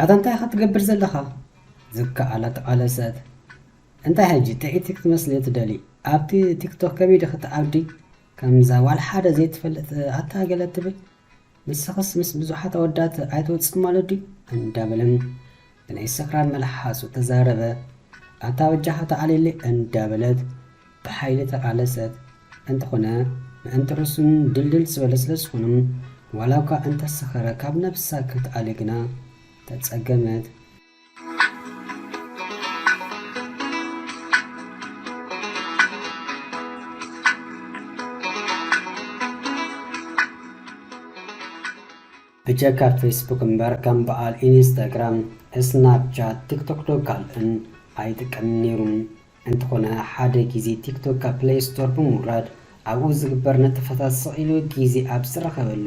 ኣታ እንታይ ኢኻ ትገብር ዘለኻ? ዝከኣላ ተቓለሰት። እንታይ ሕጂ ጥዒቲ ክትመስሊ ትደሊ? ኣብቲ ቲክቶክ ከመይ ዲኺ ትዓብዲ? ከምዛ ዋላ ሓደ ዘይትፈልጥ ኣታ ገለ ትብል። ንስኽስ ምስ ብዙሓት ኣወዳት ኣይትወጽእ ማለት ድዩ? እንዳበለን ብናይ ሰኽራን መልሓሱ ተዛረበ። ኣታ በጃኻ ተዓልየሊ እንዳበለት ብሓይሊ ተቓለሰት። እንተኾነ ምእንቲ ርእሱን ድልድል ዝበለ ስለ ዝኾኑ ዋላ እኳ እንተሰኸረ ካብ ነብሳ ክትኣሊ ግና ተጸገመት። ብጀካ ፌስቡክ እምበር ከም በዓል ኢንስታግራም፣ ስናፕቻት፣ ቲክቶክ ዶ ካልእን ኣይጥቀምን ነይሩ። እንተኾነ ሓደ ግዜ ቲክቶክ ካብ ፕለይ ስቶር ብምውራድ ኣብኡ ዝግበር ንጥፈታት ስቕ ኢሉ ግዜ ኣብ ዝረኸበሉ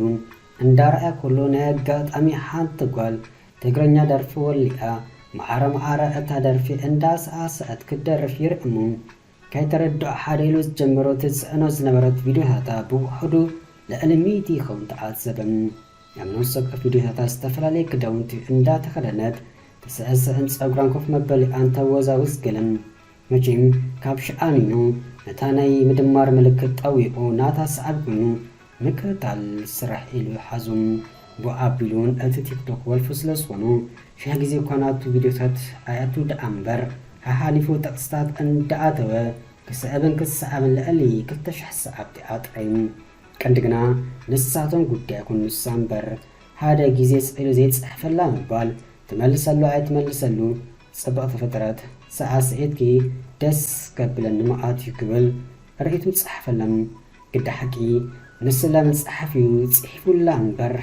እንዳረኣየ ከሎ ናይ ኣጋጣሚ ሓንቲ ጓል ትግርኛ ደርፊ ወሊዓ ማዕረ ማዕረ እታ ደርፊ እንዳሰኣሰኣት ክትደርፍ ይርኢ እሞ ከይተረድኦ ሓደ ኢሉ ዝጀመሮ ትጽዕኖ ዝነበረት ቪድዮታታ ብውሑዱ ልዕሊ ሚእቲ ይኸውን ተዓዘበ። ኣብ ነፍሲ ወከፍ ቪድዮታታ ዝተፈላለየ ክዳውንቲ እንዳተኸደነት ትስዕስዕን ጸጉራን ኮፍ መበሊኣን ተወዛውዝ ገለን። መቸም ካብ ሽኣኒኑ ነታ ናይ ምድማር ምልክት ጠዊቑ ናታ ሰዓቢ ኮይኑ ምክትታል ስራሕ ኢሉ ሓዙ። ብኣቢሉ እውን እቲ ቲክቶክ ወልፉ ስለ ዝኾኑ ሽሕ ግዜ እኳ ናቱ ቪድዮታት ኣይኣቱ ደኣ እምበር ሓሓሊፉ ጥቕስታት እንዳኣተወ ክስዕብን ክሰዓብን ልዕሊ ክልተ ሽሕ ሰዓብቲ ኣጥረዩ። ቀንዲ ግና ንሳቶም ጉዳይ ኣይኮን ንሳ እምበር ሓደ ግዜ ስቕ ኢሉ ዘይጽሕፈላ ምባል ትመልሰሉ ኣይትመልሰሉ ጽብቕቲ ፍጥረት ሰዓስዒትኪ ደስ ከብለኒ መዓት እዩ ክብል ርእይቱ ጸሓፈለን። ግዳ ሓቂ ንስላ መጽሓፍ እዩ ጽሒፉላ እምበር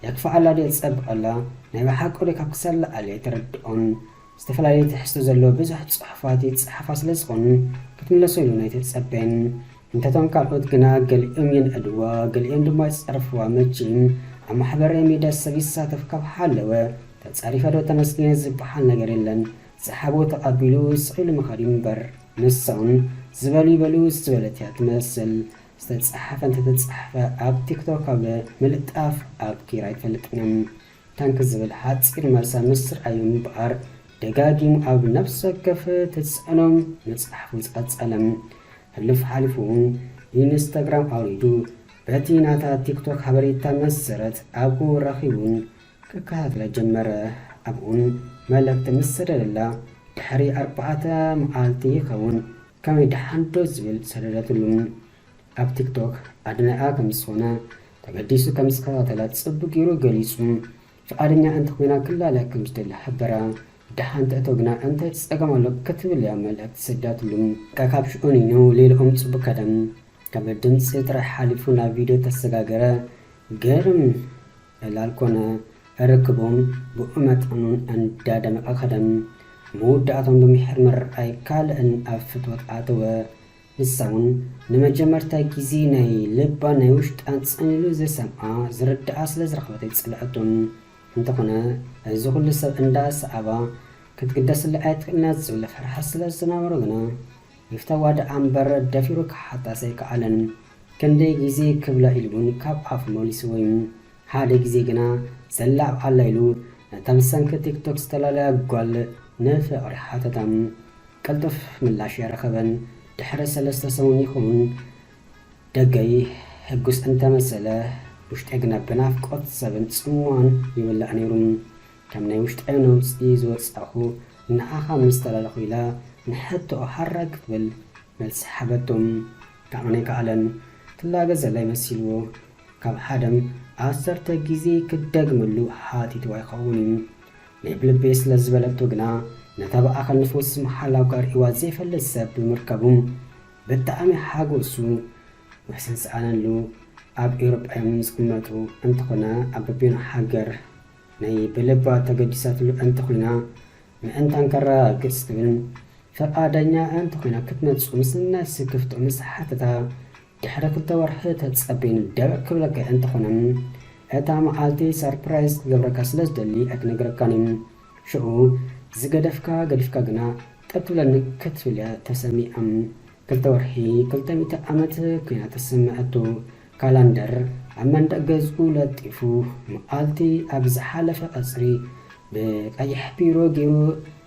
የክፍኣላ ድየ ጸብቐላ ናይ ብሓቂ ዶ ካብ ክሳላ ኣልየ ኣይተረድኦን። ዝተፈላለዩ ትሕዝቶ ዘለዎ ብዙሕ ጽሑፋት ይጽሓፋ ስለ ዝኾኑ ክትምለሶ ኢሉ ኣይተጸበየን። እንተቶም ካልኦት ግና ገሊኦም የንዕድዋ ገሊኦም ድማ ይጸርፍዋ። መቸም ኣብ ማሕበራዊ ሚድያ ሰብ ይሳተፍ ካብ ሓለወ ተጻሪፈ ዶ ተመስገነ ዝበሃል ነገር የለን። ዝሓቦ ተቐቢሉ ስቕ ኢሉ ምኻድ እዩ እምበር ንሳ እውን ዝበሉ ይበሉ ዝበለት እያ ትመስል። ዝተጻሓፈ እንተተጻሕፈ ኣብ ቲክቶክ ኣብ ምልጣፍ ኣብኪራ ኣይትፈልጥን እያ። ታንክ ዝብል ሓጺር መልሳ ምስ ረኣዩ እምበኣር ደጋጊሙ ኣብ ነፍሲ ወከፍ ትጽዕኖ መጽሓፉ ዝቐጸለ። ሕሉፍ ሓሊፉ እውን ኢንስታግራም ኣውሪዱ በቲ ናታ ቲክቶክ ሓበሬታ መሰረት ኣብኡ ረኺቡ ክከታተላ ጀመረ። ኣብኡን መልእኽቲ ምስ ሰደደላ ድሕሪ ኣርባዕተ መዓልቲ ይኸውን ከመይ ደሓን ዶ ዝብል ሰደደትሉ። ኣብ ቲክቶክ ኣድናኣ ከም ዝኾነ ተገዲሱ ከም ዝከታተላ ጽቡቕ ገይሩ ገሊጹ። ፍቓደኛ እንተኾይና ክላለያ ከም ዝደሊ ሓበራ። ደሓን ትእቶ ግና እንታይ ጸገም ኣሎ ክትብል እያ መልእኽቲ ሰዳትሉ። ካብ ሽዑ ንይኑ ሌልኦም ጽቡቕ ከደም። ካብ ድምጺ ጥራይ ሓሊፉ ናብ ቪድዮ ተሰጋገረ። ገርም ዕላል ኮነ። ርክቦም ብኡ መጠኑን እንዳደመቐ ከደም። መወዳእቶም ብምሒር ምርኣይ ካልእን ኣብ ፍትወት ኣተወ። ንሳ እውን ንመጀመርታ ግዜ ናይ ልባን ናይ ውሽጣን ጽን ኢሉ ዝሰምዓ ዝርድኣ ስለ ዝረኸበት ኣይጸልኣቶን። እንተኾነ እዚ ኩሉ ሰብ እንዳሰዓባ ክትግደስላ ኣይትኽእልን እያ ዝብል ፍርሓት ስለ ዝነበሮ ግና ይፍተዋ ደኣ እምበር ደፊሩ ክሓታስ ኣይከኣለን። ክንደይ ግዜ ክብላ ኢሉ እውን ካብ ኣፉ መሊስዎ እዩ። ሓደ ግዜ ግና ዘላዕባላ ኢሉ ነታ ብሰንኪ ቲክቶክ ዝተላለያ ጓል ንፍቕሪ ሓተታ። ቅልጡፍ ምላሽ ኣይረኸበን። ድሕሪ ሰለስተ ሰሙን ይኸውን ደገይ ሕጉስ እንተመሰለ ውሽጠይ ግና ብናፍቆት ሰብን ጽምዋን ይውላዕ ነይሩ። ከም ናይ ውሽጠይ ነውጺ ዝወጻኹ ንዓኻ ምስ ተላለኹ ኢላ ንሕቶኡ ሃራይ ክትብል መልሲ ሃበቶም። ክኣምን ኣይከኣለን። ትላገ ዘላ ይመሲልዎ። ካብ ሓደም ዓሰርተ ግዜ ክደግመሉ ሓቲትዋ ይኸውን እዩ። ናይ ብልበይ ስለ ዝበለቶ ግና ነታ ብኣኻል ንፈውሲ መሓላ እኳ ርእይዋ ዘይፈልጥ ሰብ ብምርካቡ ብጣዕሚ ሓጎሱ ውሕስን ሰኣነሉ። ኣብ ኤውሮጳ እዮም ዝቕመጡ። እንተኾነ ኣብ በበይኑ ሃገር ናይ ብልባ ተገዲሳትሉ እንተኾይና ምእንታን ከረጋግጽ ትብል። ፈቓደኛ እንተኾይና ክትመጽኡ ምስ ናይ ስክፍትኡ ምስ ሓተታ ድሕሪ ክልተ ወርሒ ተጸበይኒ ደበቕ ክብለካ እየ። እንተኾነ እታ መዓልቲ ሰርፕራይዝ ክገብረካ ስለ ዝደሊ ኣይክነግረካን እየ። ሽዑ ዝገደፍካ ገዲፍካ ግና ጠብ ትብለኒ ክትብል እያ ተሰሚዓም። ክልተ ወርሒ ክልተ ሚእቲ ዓመት ኮይና ተሰምዐቶ። ካላንደር ኣብ መንደቕ ገዝኡ ለጢፉ መዓልቲ ኣብ ዝሓለፈ ቀጽሪ ብቀይሕ ቢሮ ገይሩ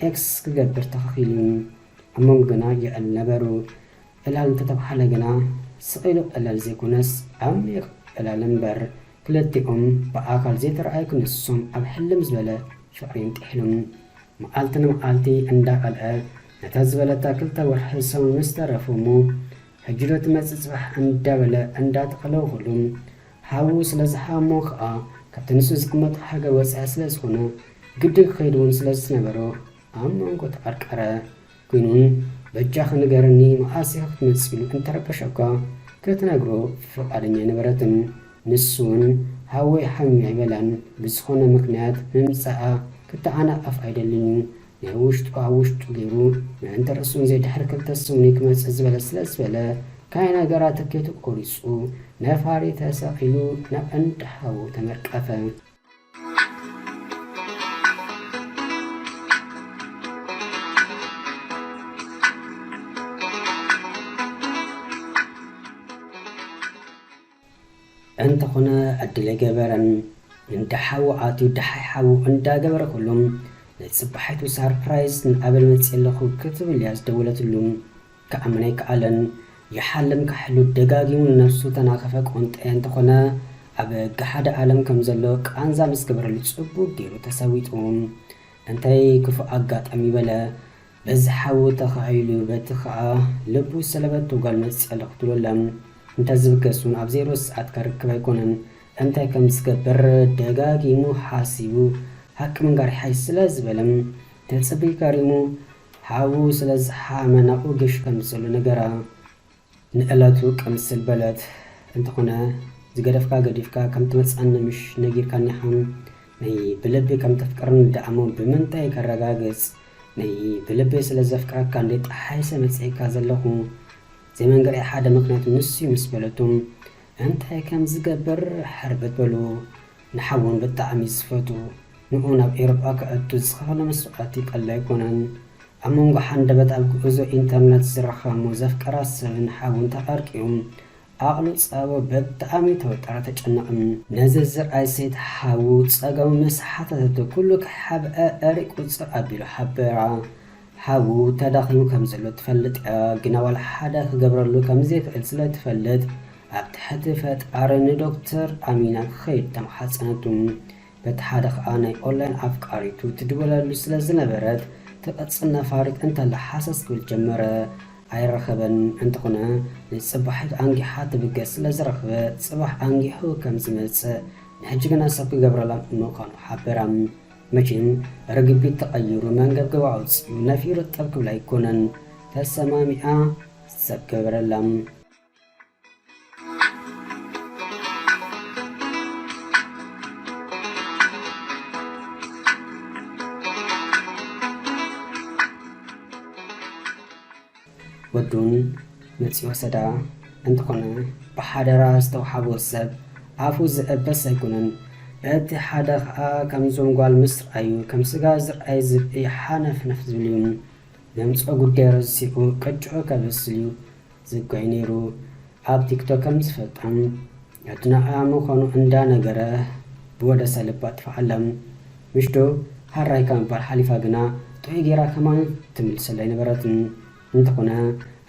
ኤክስ ክገብር ተኸኺሉ። ኣብ መንጎ ግና ይዕል ነበሩ። ዕላል እንተተባህለ ግና ስቕ ኢሉ ዕላል ዘይኮነስ ዓሚቕ ዕላል እምበር፣ ክልቲኦም ብኣካል ዘይተረኣዩ ክንሶም ኣብ ሕልም ዝበለ ፍቕሪ ይንጥሕሉም። መዓልቲ ንመዓልቲ እንዳቐልዐ፣ ነታ ዝበለታ ክልተ ወርሒ ሰሙን ምስ ተረፉ እሞ፣ ሕጂ ዶ ትመጽእ ጽባሕ እንዳበለ እንዳተቐለወ ከሎ፣ ሓዉ ስለ ዝሃሞ ከኣ ካብቲ ንሱ ዝቕመጦ ሃገር ወጻኢ ስለ ዝኾነ፣ ግድን ክኸይድ እውን ስለ ዝነበሮ፣ ኣብ መንጎ ተቐርቀረ። ኮይኑ እውን፣ በጃኺ ንገርኒ፣ መዓስ ኢኺ ክትመጽእ ኢሉ እንተረበሸ እኳ፣ ክትነግሮ ፍቓደኛ ኣይነበረትን። ንሱ እውን፣ ሓወይ ሓሚመ ኣይበላን፣ ብዝኾነ ምኽንያት ምምጻኣ ክተዓናቐፍ ኣይደልን እዩ። ናይ ውሽጡ ኣብ ውሽጡ ገይሩ፣ ምእንቲ ርእሱን ዘይድሕሪ ክልተ ሰሙን ክመጽእ ዝበለ ስለ ዝበለ፣ ካይ ነገራ ትኬቱ ቆሪጹ፣ ነፋሪ ተሰቒሉ ናብ እንዳ ሓዉ ተመርቀፈ። እንተኾነ ዕድል ኣይገበረን። እንዳ ሓዉ ኣትዩ ደሓይ ሓዉ እንዳገበረ ከሎ፣ ንጽባሒቱ ሳርፕራይዝ ንኣበል መጽእ ኣለኹ ክትብል እያ ዝደወለትሉ። ክኣምን ኣይከኣለን። ይሓልም ካሕሉ ደጋጊሙ ንነብሱ ተናኸፈ ቆንጠየ እንተኾነ፣ ኣብ ገሓደ ዓለም ከም ዘሎ ቃንዛ ምስ ገበረሉ ጽቡቕ ገይሩ ተሰዊጡ። እንታይ ክፉእ ኣጋጣሚ በለ። በዚ ሓዉ ተኻኢሉ፣ በቲ ኸኣ ልቡ ሰለበቱ ጓል መጽእ ኣለኹ ትብሎ ኣላ። እንተ ዝብገስ እውን ኣብ ዜሮ ሰዓት ከርክብ ኣይኮነን። እንታይ ከም ዝገብር ደጋጊሙ ሓሲቡ፣ ሓቂ ምንጋር ይሓይሽ ስለ ዝበለ፣ ተጽብይ ከሪሙ፣ ሓዉ ስለ ዝሓመ ናብኡ ገሹ ከም ዘሎ ነገራ። ንዕለቱ ቅምስል በለት። እንተኾነ፣ ዝገደፍካ ገዲፍካ ከም ትመጽኣኒ ምሽ ነጊርካኒ ኢኻ። ናይ ብልቢ ከም ተፍቅረኒ ደኣ እሞ ብምንታይ ከረጋግጽ? ናይ ብልቢ ስለ ዘፍቅረካ እንዴ ጠሓይሰ መጺኤካ ዘለኹ? ዘይመንገሪ ሓደ ምኽንያት ንሱ እዩ ምስ በለቱ፣ እንታይ ከም ዝገብር ሕርብት በሉ። ንሓውን ብጣዕሚ ዝፈቱ። ንኡ ናብ ኤውሮጳ ከእቱ ዝኸፈሎ መስዋእቲ ቀሊል ኣይኮነን። ኣብ መንጎ ሓንደበት ኣብ ጉዕዞ ኢንተርነት ዝረኸቦ ዘፍቀራ ሰብን ሓውን ተዓርቂዮም። ዓቕሉ ጸበቦ ብጣዕሚ ተወጠረ ተጨነቕን። ነዚ ዝርኣይ ሰይቲ ሓዉ ጸገሙ ምስ ሓተተቶ ኩሉ ክሓብአ ዕሪቑ ጽር ኣቢሉ ሓበራ። ሓዉ ተዳኺሙ ከም ዘሎ ትፈልጥ እያ፣ ግና ዋላ ሓደ ክገብረሉ ከም ዘይክእል ስለ ትፈልጥ ኣብ ትሕቲ ፈጣሪ ንዶክተር ኣሚና ክኸይድ ተማሓጸነቱ። በቲ ሓደ ኸኣ ናይ ኦንላይን ኣፍቃሪቱ ትድወለሉ ስለ ዝነበረት፣ ትቕጽል ነፋሪት እንተላ ሃሰስ ክብል ጀመረ። ኣይረኸበን። እንተኾነ፣ ንጽባሒቱ ኣንጊሓ ትብገስ ስለ ዝረኽበ፣ ጽባሕ ኣንጊሑ ከም ዝመጽእ፣ ንሕጂ ግና ሰብ ክገብረላ ምዃኑ ሓበራ። መቸም፣ ርግቢት ተቐይሩ፣ መንገብገባ ኣውጺኡ፣ ነፊሩ ጠብ ክብል ኣይኮነን። ተሰማሚዓ ሰብ ገበረላ። ወዱን መጺኡ ወሰዳ። እንተኾነ፣ ብሓደራ ዝተውሓቦ ሰብ ኣፉ ዝእበስ ኣይኮነን። እቲ ሓደ ኸኣ ከምዞም ጓል ምስ ረኣዩ፣ ከም ስጋ ዝረኣይ ዝብኢ ሓነፍነፍ ዝብል እዩ። ዘምጽኦ ጉዳይ ረሲዑ ቅጭዑ ከብስል እዩ ዝጓይ ነይሩ። ኣብ ቲክቶክ ከም ዝፈልጣም ኣድናኣ ምዃኑ እንዳነገረ ብወደሰ ልባ ኣጥፍኣላ። ምሽ ዶ ሃራይ ካብ ምባል ሓሊፋ ግና ጥዑይ ገይራ ከማን ትምልሰሉ ኣይነበረትን። እንተኾነ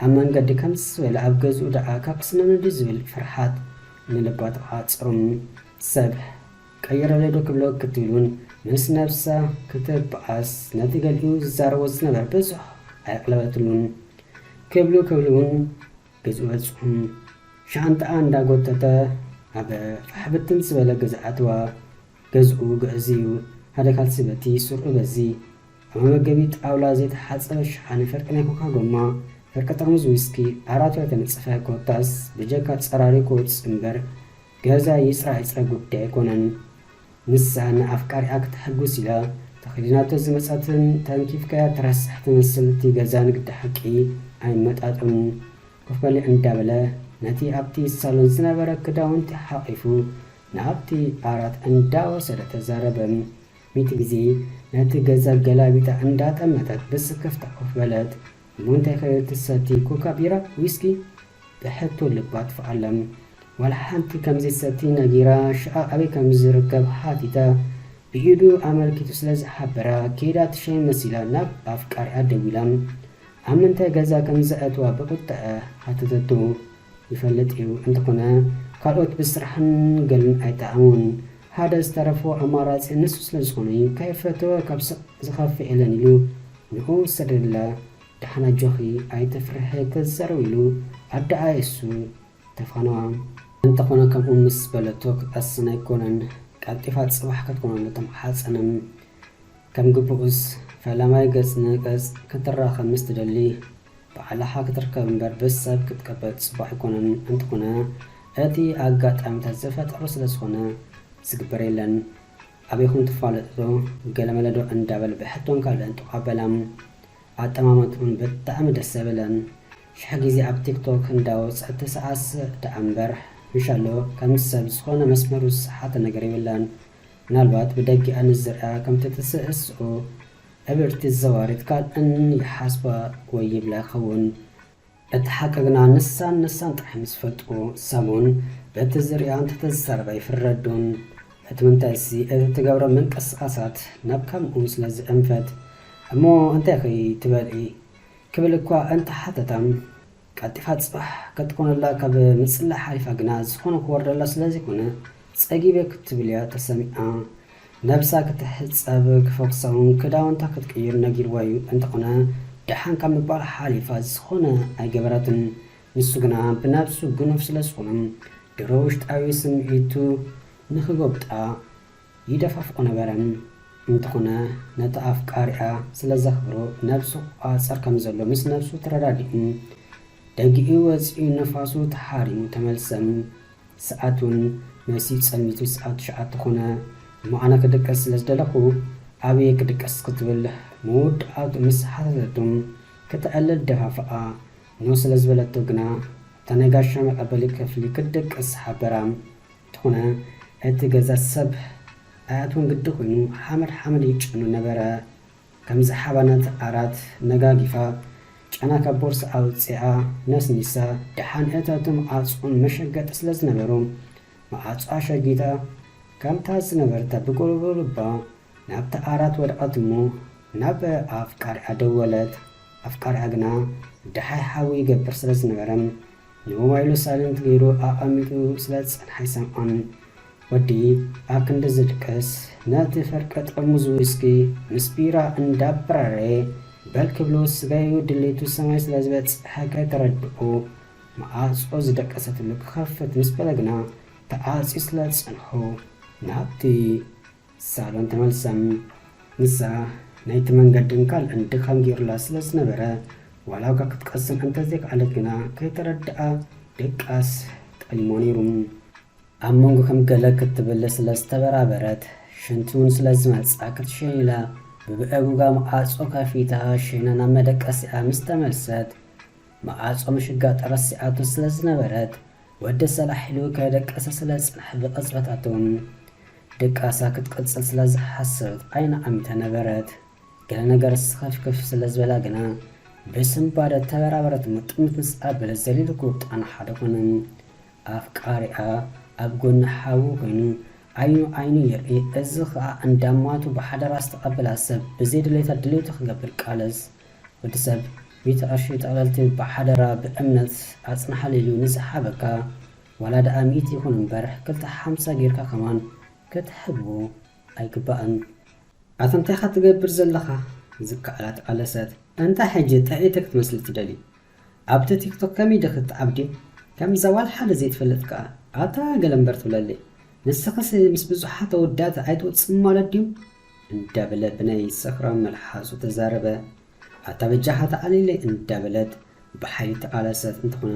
ኣብ መንገዲ ከምስ ዝበለ ኣብ ገዝኡ ደኣ ካብ ክስነምንዲ ዝብል ፍርሓት ንልባ ተቋጽሩ። ሰብ ቀይረለይ ዶ ክብሎ ክትብል እውን ምስ ነብሳ ክትበኣስ ነቲ ገሊኡ ዝዛረቦ ዝነበረ ብዙሕ ኣየቕለበትሉን። ክብሉ ክብሉ እውን ገዝኡ በጽሑ። ሻንጣኣ እንዳጎተተ ኣብ ፋሕ ብትን ዝበለ ገዛ ኣተዋ። ገዝኡ ግዕዝ እዩ። ሓደ ካልሲ በቲ ስርኡ በዚ። ኣብ መመገቢ ጣውላ ዘይተሓጸበ ሸሓኒ፣ ፍርቂ ናይ ኮካ ጎማ፣ ፍርቂ ጠርሙዝ ዊስኪ፣ ዓራት እያ ተነጸፈ። ኮታስ ብጀካ ጸራሪ ክወጽእ እምበር ገዛ ይጽራ ኣይጽረ ጉዳይ ኣይኮነን። ንሳ ንኣፍቃሪኣ ክተሐጉስ ኢላ ተኸዲናቶ ዝመጸትን ተንኪፍካያ ትረስሕ ትመስል። እቲ ገዛ ንግዲ ሓቂ ኣይመጣጠኑን። ኮፍ በሊ እንዳበለ ነቲ ኣብቲ ሳሎን ዝነበረ ክዳውንቲ ሓቒፉ ናብቲ ዓራት እንዳወሰደ ተዛረበ። ሚእቲ ግዜ ነቲ ገዛ ገላቢጣ እንዳጠመተት ብስክፍታ ኮፍ በለት። እሞ እንታይ ከ ትሰቲ? ኮካ፣ ቢራ፣ ዊስኪ? ብሕቶ ልባ ኣጥፍኣላ። ዋላ ሓንቲ ከም ዘይትሰቲ ነጊራ፣ ሽዓ ኣበይ ከም ዝርከብ ሓቲታ፣ ብኢዱ ኣመልኪቱ ስለ ዝሓበራ፣ ከይዳ ትሸይን መሲላ ናብ ኣፍቃሪኣ ደዊላ፣ ኣብ ምንታይ ገዛ ከም ዘእትዋ ብቁጥዐ ሓተተቶ። ይፈልጥ እዩ፣ እንተኾነ ካልኦት ብስራሕን ገልን ኣይጠዓሙን። ሓደ ዝተረፎ ኣማራጺ ንሱ ስለ ዝኾነ እዩ፣ ከይፈተወ ካብ ስቕ ዝኸፍእ የለን ኢሉ ንኡ ሰደደላ። ደሓን ኣጆኺ ኣይትፍርሒ፣ ተዛረቡ ኢሉ ኣደኣ የሱ ተፋነዋ። እንተኾነ ከምኡ ምስ በለቶ ክቀስን ኣይኮነን፣ ቀልጢፋ ጽባሕ ክትኮነሉ ተማሓጸነ። ከም ግቡእስ ፈላማይ ገጽ ንገጽ ክትራኸብ ምስ ትደሊ ባዕላኻ ክትርከብ እምበር ብሰብ ክትቀበል ጽቡቕ ኣይኮነን። እንተኾነ እቲ ኣጋጣሚታት ዝፈጠሮ ስለ ዝኾነ ዝግበር የለን። ኣበይኹም ትፋለጡ ዶ? ገለመለ ዶ እንዳበለ ብሕቶን ካልእን ጥቋ በላ። ኣጠማምትኡን ብጣዕሚ ደስ ዘብለን። ሽሕ ግዜ ኣብ ቲክቶክ እንዳወጸት ትስዕስዕ ደኣ እምበር፣ ምሻሎ ከም ሰብ ዝኾነ መስመሩ ዝሰሓተ ነገር የብላን። ምናልባት ብደጊኣ ንዝርኣ ከም ትትስእስኦ እብርቲ ዘዋሪት ካልእን ይሓስባ ወይ ይብላ ይኸውን። እቲ ሓቂ ግና ንሳን ንሳን ጥራሕ ምስ ፈልጡ፣ ሳሙን በቲ ዝርኣ እንተተዛረባ ይፍረዱን። እቲ ምንታይሲ እቲ ትገብሮ ምንቅስቃሳት ናብ ከምኡ ስለ ዝእንፈት፣ እሞ እንታይ ኸይ ትበልዒ? ክብል እኳ እንተሓተታ፣ ቀልጢፋ ጽባሕ ከትኮነላ ካብ ምጽላእ ሓሊፋ ግና ዝኾነ ክወርደላ ስለ ዘይኮነ ጸጊበ ክትብል እያ ተሰሚዓ። ነብሳ ክትሕጸብ ክፈኩሳ እውን ክዳውንታ ክትቅይር ነጊርዋ እዩ። እንተኾነ ደሓን ካብ ምባል ሓሊፋ ዝኾነ ኣይገበረትን። ንሱ ግና ብነብሱ ግኑፍ ስለ ዝኾነ ድሮ ውሽጣዊ ስምዒቱ ንኽጎብጣ ይደፋፍኦ ነበረ። እንተኾነ ነቲ ኣፍቃሪኣ ስለ ዘኽብሮ ነብሱ ክቋጸር ከም ዘሎ ምስ ነብሱ ተረዳዲኡ ደጊኡ ወጺኡ ንፋሱ ተሓሪሙ ተመልሰ። ሰዓት እውን መሲዩ ጸልሚቱ ሰዓት ትሽዓተ ኮነ። እሞ ኣነ ክድቅስ ስለ ዝደለኹ ኣበየ ክድቅስ ክትብል መወዳእቱ ምስ ሓተተቱ ክተዕልል ደፋፍኣ ኖ ስለ ዝበለቶ ግና እታ ናይ ጋሻ መቐበሊ ክፍሊ ክትድቅስ ሓበራ። እንተኾነ እቲ ገዛ ሰብ ኣይኣትዎን ግዲ ኮይኑ ሓመድ ሓመድ ይጭኑ ነበረ። ከም ዝሓበነት ዓራት ነጋጊፋ ጨና ካብ ቦርሳ ኣውጺኣ ነስኒሳ ደሓን እተቶም ዓጽውን መሸገጢ ስለ ዝነበሩ መዓጹ ኣሸጊጣ ከምታ ዝነበረታ ብጎልጎል ልባ ናብቲ ዓራት ወደቐት እሞ ናብ ኣፍቃሪኣ ደወለት። ኣፍቃሪኣ ግና ደሓይ ሓዊ ይገብር ስለ ዝነበረ ንሞባይሉ ሳይለንት ገይሩ ኣቐሚጡ ስለ ዝጸንሐ ኣይሰምዖን። ወዲ ኣብ ክንዲ ዝድቅስ ነቲ ፍርቂ ጥርሙዝ ዊስኪ ምስ ቢራ እንዳበራረየ በል ክብሎ ስጋዩ ድሌቱ ሰማይ ስለ ዝበጽሐ ከይተረድኦ መዓጾ ዝደቀሰትሉ ክኸፍት ምስ በለ ግና ተዓጽዩ ስለ ዝጸንሖ ናብቲ ሳሎን ተመልሰ። ንሳ ናይቲ መንገድን ካልእን ድኻም ገይሩላ ስለ ዝነበረ ዋላ እኳ ክትቀስን እንተዘይከኣለት ግና ከይተረድኣ ድቃስ ጠሊሞ ነይሩ። ኣብ መንጎ ከም ገለ ክትብል ስለ ዝተበራበረት ሽንቲ እውን ስለ ዝመጽኣ ክትሸይን ኢላ ብብአጉጋ መዓጾ ከፊታ ሸይና ናብ መደቀሲኣ ምስ ተመልሰት መዓጾ ምሽጋጥ ረሲዓቶ ስለ ዝነበረት ወዲ ሰላሕ ኢሉ ከይደቀሰ ስለ ዝጸንሐ ብቕጽበት ኣቶም ድቃሳ ክትቅጽል ስለ ዝሓሰበት ዓይና ዓሚታ ነበረት። ገለ ነገር ስኸፍክፍ ስለ ዝበላ ግና ብስንባደ ተበራበረት። ምጥምት ምስ ኣበለ ዘሊሉ ክውጣና ሓደ ኮነ። ኣፍቃሪኣ ኣብ ጎኒ ሓዉ ኮይኑ ዓይኑ ዓይኑ የርኢ። እዚ ኸኣ እንዳማቱ ብሓደራ ዝተቐበላ ሰብ ብዘይ ድሌታ ድሌቱ ክገብር ቃለስ። ወዲ ሰብ ሚእቲ ቅርሺ ጠቕለልቲ ብሓደራ ብእምነት ኣጽንሓለይ ኢሉ ንዝሃበካ ዋላ ደኣ ሚእቲ ይኹን እምበር ክልተ ሓምሳ ጌርካ ከማን ክትሕቦ ኣይግባእን። ኣታ እንታይ ኢኻ ትገብር ዘለኻ? ዝከኣላ ተቓለሰት። እንታይ ሕጂ ጥዕይቲ ክትመስሊ ትደሊ? ኣብቲ ቲክቶክ ከመይ ዲኺ ትዓብዲ? ከም ዘዋል ሓደ ዘይትፈልጥ ከኣ ኣታ ገለ እምበር ትብለለይ። ንስኽስ ምስ ብዙሓት ኣወዳት ኣይትወጽን ማለት ድዩ? እንዳበለ ብናይ ሰኽራም መልሓሱ ተዛረበ። ኣታ በጃኻ ተዓሊለይ እንዳበለት ብሓይሊ ተቓለሰት። እንተኾነ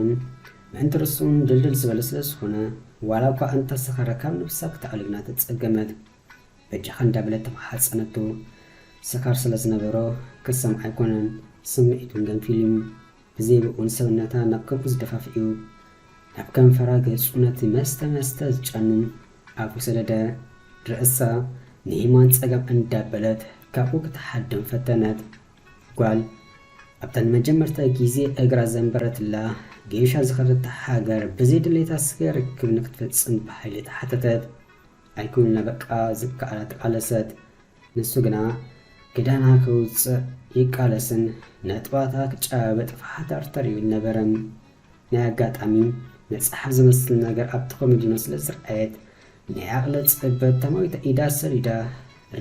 ምእንቲ ርእሱን ድልድል ዝበለ ስለ ዝኾነ ዋላ እኳ እንተሰኸረ ካብ ነብሳ ክትዓሊ ግና ተጸገመት። በጃኻ እንዳበለት ተማሓጸነቶ። ስካር ስለ ዝነበሮ ክሰምዓ ኣይኮነን፣ ስምዒቱን ገንፊሉ እዩ። ብዘይ ብኡን ሰብነታ ናብ ከምኡ ዝደፋፍእ እዩ። ናብ ከንፈራ ገጹ ነቲ መስተ መስተ ዝጨኑ ኣፉ ሰደደ። ርእሳ ንየማን ጸጋም እንዳበለት ካብኡ ክትሓድም ፈተነት። ጓል ኣብታ ንመጀመርታ ግዜ እግራ ዘንበረትላ ጌሻ ዝኸደታ ሃገር ብዘይ ድሌታ ስጋ ርክብ ንክትፍጽም ብሓይሊ ተሓተተት። ኣይኮንና በቃ ዝከኣላ ተቃለሰት። ንሱ ግና ክዳና ከውፅእ ይቃለስን ነጥባታ ክጨባበጥ ፋሕታር ተርእዩ ነበረን። ናይ ኣጋጣሚ መጽሓፍ ዝመስል ነገር ኣብቲ ኮመዲኖ ስለ ዝረኣየት ናይ ዓቕለ ጽበት ተማዊታ ኢዳ ሰሪዳ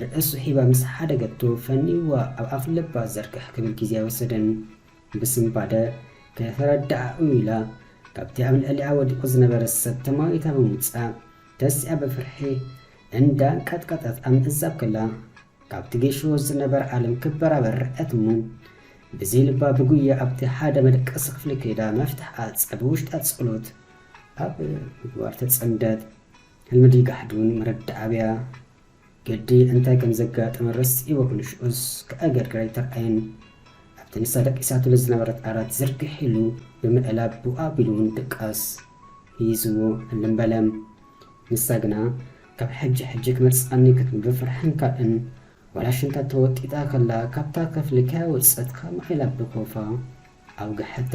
ርእሱ ሂባ ምስ ሓደገቶ ፈኒዋ ኣብ ኣፍ ልባ ዘርግሕ ክብል ግዜ ኣይወሰደን። ብስንባደ ከተረድኣኡ ኢላ ካብቲ ኣብ ልዕሊኣ ወዲቑ ዝነበረ ሰብ ተማዊታ ብምውጻእ ተሲኣ ብፍርሒ እንዳንቀጥቀጠት ኣብ ምእዛብ ከላ ካብቲ ጌሾ ዝነበረ ዓለም ክበራበር ረኣየት እሞ ብዘይ ልባ ብጉያ ኣብቲ ሓደ መደቀሲ ክፍሊ ከይዳ መፍትሕ ዓጸ ብውሽጣ ጸሎት ኣብ ምግባር ተጸምደት። ህልሚ ድዩ ጋሕዲ እውን መረዳእ ኣብያ። ግዲ እንታይ ከም ዘጋጠመ ረሲዕዎ ክንሽኡስ ክእገርግር ኣይተርኣየን። ኣብቲ ንሳ ደቂሳትሉ ዝነበረት ዓራት ዝርግሕ ኢሉ ብምእላብ ብኡ ኣቢሉ እውን ድቃስ ሂዝዎ ህልም በለ። ንሳ ግና ካብ ሕጂ ሕጂ ክመጽኣኒ ክትብል ብፍርሕን ካልእን ዋላ ሽንታ ተወጢጣ ከላ ካብታ ክፍሊ ከያወጸት ከማይ ኢላ ብኮፋ ኣውግሐታ።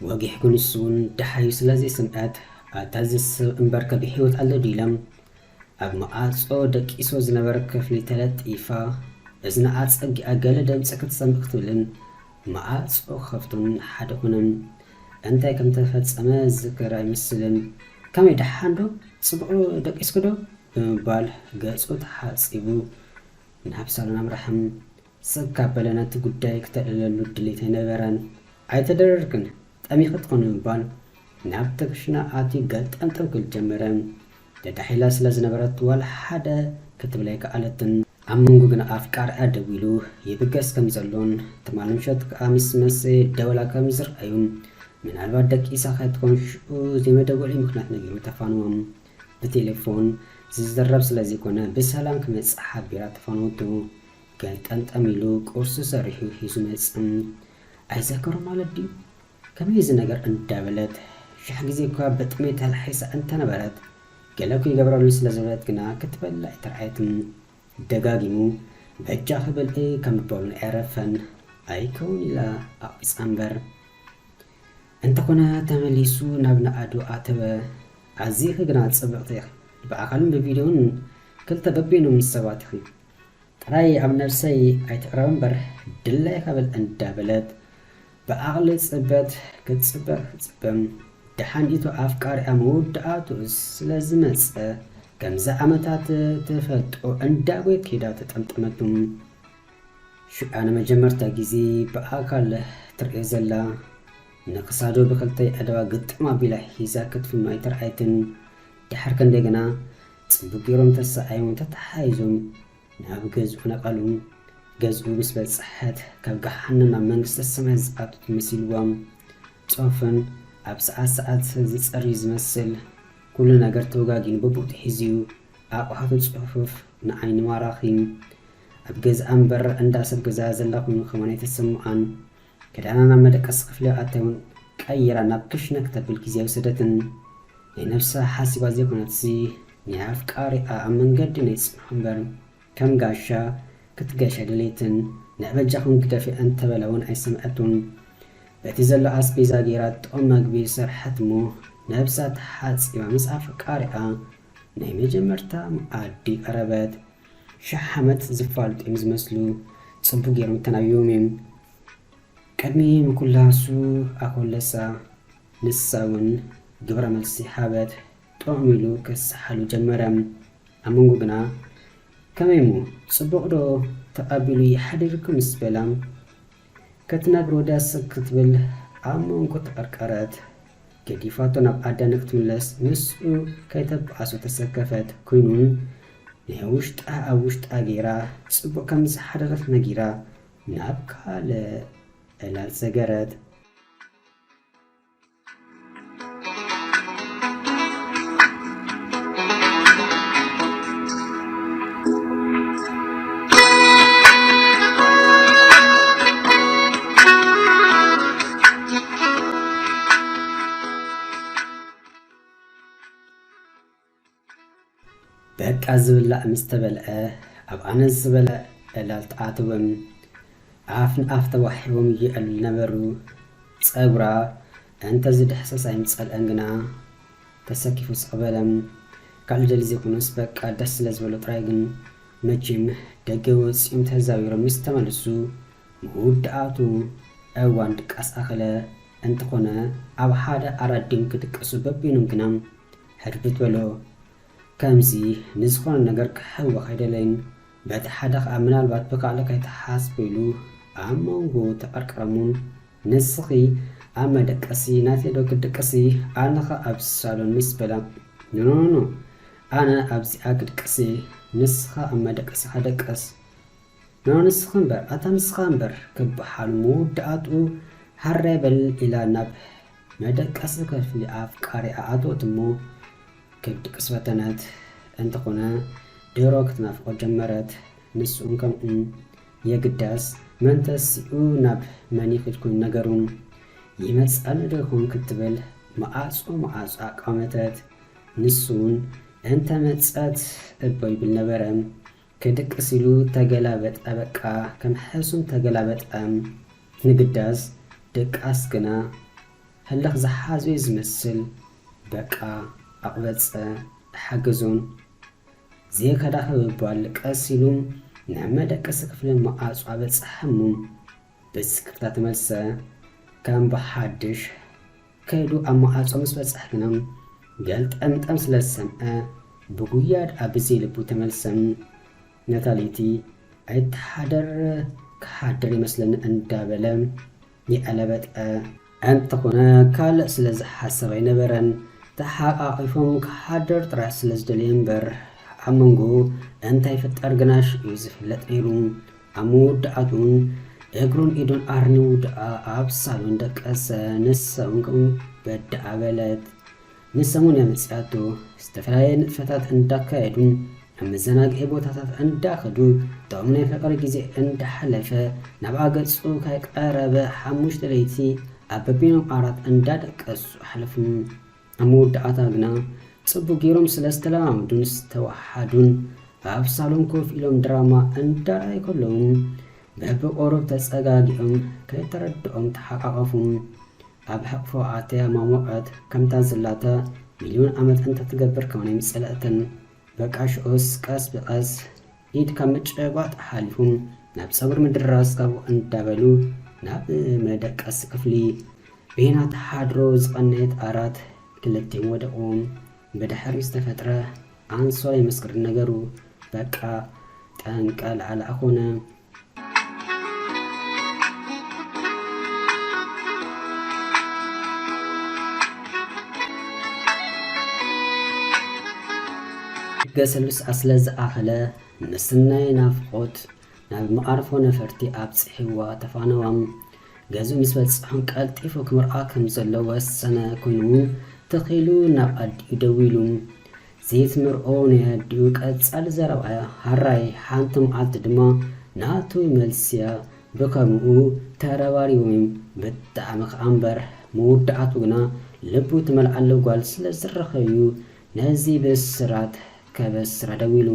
ወጊሕ ክንሱ እውን ደሓዩ ስለ ዘይሰምዐት ኣታ እዚ ሰብ እምበርከ ብህይወት ኣሎ ድዩ ኢሎም ኣብ መዓጾ ደቂሶ ዝነበረ ክፍሊ ተለጢፋ እዝና ኣጸጊኣ ገለ ድምጺ ክትሰምዕ ክትብልን መዓጾ ክኸፍቱን ሓደ ኾነን። እንታይ ከም ተፈጸመ ዝዝከር ኣይመስልን። ከመይ ደሓን ዶ? ጽቡቕ ዶ ደቂስኪ ዶ? ብምባል ገጹ ተሓጺቡ ናብ ሳሎን ኣምርሐ። ስቕ ካብ በለ ነቲ ጉዳይ ክተዕልለሉ ድሌት ኣይነበረን። ኣይተደረርክን፣ ጠሚኺ ትኾኒ ብምባል ናብቲ ክሽነ ኣትዩ ገልጠምጠም ክብል ጀመረ። ደዳሒላ ስለ ዝነበረት ዋላ ሓደ ክትብል ኣይከኣለትን። ኣብ መንጎ ግና ኣፍቃሪኣ ደዊሉ ይብገስ ከም ዘሎን ትማሊ ምሸት ከኣ ምስ መሰየ ደወላ ከም ዝረኣዩ ምናልባት ደቂሳ ከይትኮን ሽዑ ዘይመደወሊ ምኽንያት ነጊሩ ተፋንዎም። ብቴሌፎን ዝዝረብ ስለ ዘይኮነ ብሰላም ክመጽእ ሓቢራ ተፋነወቱ። ገልጠምጠም ኢሉ ቁርሲ ሰሪሑ ሒዙ መጽእ። ኣይዘከሮ ማለት ድዩ? ከመይ እዚ ነገር እንዳበለት ሽሕ ግዜ እኳ ብጥሜት ተላሒሳ እንተነበረት ገለ እኮ ይገብረሉ ስለ ዝበለት ግና ክትበልዕ ኣይተርኣየትን። ደጋጊሙ በጃኺ ብልዒ ከም ምባሉን ኣየረፈን። ኣይከውን ኢላ ኣቕቢጻ እምበር። እንተኾነ ተመሊሱ ናብ ንኣዱ ኣተወ። ኣዚኺ ግና ጽብቕቲ ኢኺ። ብኣካልን ብቪድዮን ክልተ በበይኖም ሰባት ኢኺ። ጥራይ ኣብ ነብሰይ ኣይትቕረብ እምበር ድላይካ በል እንዳበለት ብዓቕሊ ጽበት ክትጽበ ክትጽበ ደሓን ኢቱ ኣፍቃሪኣ መወዳእትኡ ስለ ዝመጸ ከምዚ ዓመታት ትፈልጦ እንዳጎየት ከይዳ ተጠምጠመቱ። ሽዑ ንመጀመርታ ግዜ ብኣካል ትርእዮ ዘላ ንክሳዱ ብክልተ ኣእዳዋ ግጥም ኣቢላ ሒዛ ክትፍኖ ኣይተርኣየትን። ድሕሪ ክንደይ ግና ጽቡቕ ገይሮም ተሰኣዮም ተተሓሒዞም ናብ ገዝኡ ነቐሉ። ገዝኡ ምስ በጽሐት ካብ ገሓነም ናብ መንግስተ ሰማያት ዝኣተወት መሲልዋ። ጾፍን ኣብ ሰዓት ሰዓት ዝጸሪ ዝመስል ኩሉ ነገር ተወጋጊኑ ብብኡ ተሒዙ ኣቑሑቱ ጽፉፍ ንዓይኒ ማራኺ። ኣብ ገዝኣ እምበር እንዳ ሰብ ገዛ ዘላ ኮይኑ ከማን ኣይተሰምዓን። ክዳና ናብ መደቀሲ ክፍሊ ኣተወን ቀይራ ናብ ክሽነ ክተብል ግዜ ኣይወሰደትን። ናይ ነብሳ ሓሲባ ዘይኮነትሲ ናይ ኣፍቃሪኣ ኣብ መንገዲ ናይ ጽንሖ እምበር ከም ጋሻ ክትገሽ ኣይደለየትን። ንዕ በጃኹም ግደፊ እንተበላ እውን ኣይሰምዐቱን። በቲ ዘሎ ኣስቤዛ ገይራ ጥዑም መግቢ ሰርሐት እሞ ነብሳ ተሓጺባ ምስ ኣፍቃሪኣ ናይ መጀመርታ መኣዲ ቀረበት። ሽሕ ዓመት ዝፋልጡ እዮም ዝመስሉ። ጽቡቕ ገይሮም ተናቢቦም እዮም። ቅድሚ ምኩላሱ ኣኮለሳ ንሳ እውን ግብረ መልሲ ሃበት። ጥዑም ኢሉ ክስሓሉ ጀመረ። ኣብ መንጎ ግና ከመይ እሞ ጽቡቕ ዶ ተቐቢሉ ይሓድርኩም ምስ በላ ክትነግሮ ደስ ክትብል ኣብ መንጎ ተቐርቀረት። ገዲፋቶ ናብ ኣደ ንክትምለስ ምስኡ ከይተበኣሶ ተሰከፈት። ኮይኑን ናይ ውሽጣ ኣብ ውሽጣ ገይራ ጽቡቕ ከም ዝሓደረት ነጊራ ናብ ካልእ ዕላል ሰገረት። በቃ ዝብላዕ ምስ ተበልዐ ኣብ ኣነስ ዝበልዕ ዕላል ተኣትዎም። ኣፍ ንኣፍ ተዋሒቦም ይዕልሉ ነበሩ። ጸጉራ እንተ ዝድሕሰስ ኣይምጸልአን ግና ተሰኪፉ ስቕ በለ። ካልእ ደሊ ዘይኮነስ በቃ ደስ ስለ ዝበሎ ጥራይ ግን መቸም ደገ ወጺኦም ተዛዊሮም ምስ ተመልሱ መወዳእቱ እዋን ድቃስ ኣኸለ። እንተኾነ ኣብ ሓደ ኣራዲም ክድቅሱ በቢኖም ግና ሕርብት በሎ። ከምዚ ንዝኾነ ነገር ክሕወኽ ኣይደለይን። በቲ ሓደ ኸኣ ምናልባት ብካልእ ከይትሓስቡ ኢሉ ኣብ መንጎ ተቐርቀረሙ። ንስኺ ኣብ መደቀሲ ናተይ ዶ ክትድቅሲ? ኣነ ኸኣ ኣብ ሳሎን ምስ በላ፣ ኖ፣ ኖ፣ ኖ፣ ኣነ ኣብዚኣ ክድቅሲ፣ ንስኻ ኣብ መደቀሲኻ ደቅስ። ኖ፣ ንስኻ እምበር፣ ኣታ ንስኻ እምበር ክበሃል መወዳእትኡ ሃራይ በል ኢላ ናብ መደቀሲ ክፍሊ ኣፍቃሪኣ ኣተወት እሞ ክድቅስ ፈተነት። እንተኾነ ድሮ ክትናፍቖ ጀመረት። ንሱ እውን ከምኡ። የግዳስ መን ተሲኡ ናብ መን ይኺድ ኮይኑ ነገሩ። ይመጽኣኒ ዶ ይኾን ክትብል መዓጾ መዓጾ ኣቋመተት። ንሱ እውን እንተ መጸት እቦ ይብል ነበረ። ክድቅስ ኢሉ ተገላበጠ፣ በቃ ከም ሕሱም ተገላበጠ። ንግዳስ ድቃስ ግና ህልኽ ዝሓዞ እዩ ዝመስል። በቃ ኣቕበጸ፣ ሓገዞን ዘይከዳ ክብባል ቀስ ኢሉ ናብ መደቀሲ ክፍሊ መዓጹ ኣበጽሐ እሞ ብስክፍታ ተመልሰ። ከም ብሓድሽ ከይዱ ኣብ መዓጹ ምስ በጽሐ ግና ገልጠምጠም ስለ ዝሰምዐ ብጉያ ደኣ ብዘይ ልቡ ተመልሰ። ነታ ለይቲ ኣይትሓደር ክሓድር ይመስለኒ እንዳበለ ይዕለበጠ። እንተኾነ ካልእ ስለ ዝሓሰብ ኣይነበረን። ተሓቃቒፎም ክሓድር ጥራሕ ስለ ዝደለየ እምበር ኣብ መንጎ እንታይ ይፍጠር ግና ሽዑ እዩ ዝፍለጥ ነይሩ። ኣብ መወዳእትኡ እውን እግሩን ኢዱን ኣርኒዉ ደኣ ኣብ ሳሎን ደቀሰ። ንሳ እውን ከምኡ በድኣ በለት። ንሰሙን እያ መጺኣቶ። ዝተፈላለየ ንጥፈታት እንዳካየዱ ኣብ መዘናግዒ ቦታታት እንዳኸዱ ጥዑም ናይ ፍቕሪ ግዜ እንዳሓለፈ ናብኣ ገጹ ከይቀረበ ሓሙሽተ ለይቲ ኣብ በቢኖም ዓራት እንዳደቀሱ ኣሕለፉ። ኣብ መወዳእታ ግና ጽቡቕ ገይሮም ስለ ዝተለማመዱን ዝተዋሓዱን ኣብ ሳሎን ኮፍ ኢሎም ድራማ እንዳረኣዩ ከለዉ በብቆሩብ ተጸጋጊኦም ከይተረድኦም ተሓቃቐፉ። ኣብ ሕቕፎ ኣትያ ማሞቐት። ከምታ ዘላታ ሚልዮን ዓመት እንተትገብር ከማን ኣይምጸለኣትን። በቃ ሽዑስ ቀስ ብቐስ ኢድ ካብ ምጭባጥ ሓሊፉ ናብ ጸጉሪ ምድራስ ካብኡ እንዳበሉ ናብ መደቀሲ ክፍሊ ቤና ተሓድሮ ዝቐነየት ዓራት ክልቲኦም ወደቑ። ብድሕሪኡ ዝተፈጥረ ኣንሶላ ይመስክር ነገሩ። በቃ ጠንቀ ላዕላ ኮነ። ገሰሉስ ኣስለ ዝኣኸለ ምስናይ ናፍቖት ናብ መዓርፎ ነፈርቲ ኣብጽሕዋ ተፋነዋ። ገዝኡ ምስ በጽሖም ቀልጢፉ ክምርዓ ከም ዘሎ ወሰነ ኮይኑ ትኺሉ ናብ ኣዲኡ ደዊሉ። ዘይትምርዖ ናይ ኣዲኡ ቀጻሊ ዘረባ ሃራይ ሓንቲ መዓልቲ ድማ ናቱ መልስያ። ብከምኡ ተረባሪቦም ብጣዕሚ ከኣ እምበር መወዳእቱ ግና ልቡ ትመልዓሉ ጓል ስለ ዝረኸብዩ ነዚ ብስራት ከበስራ ደዊሉ።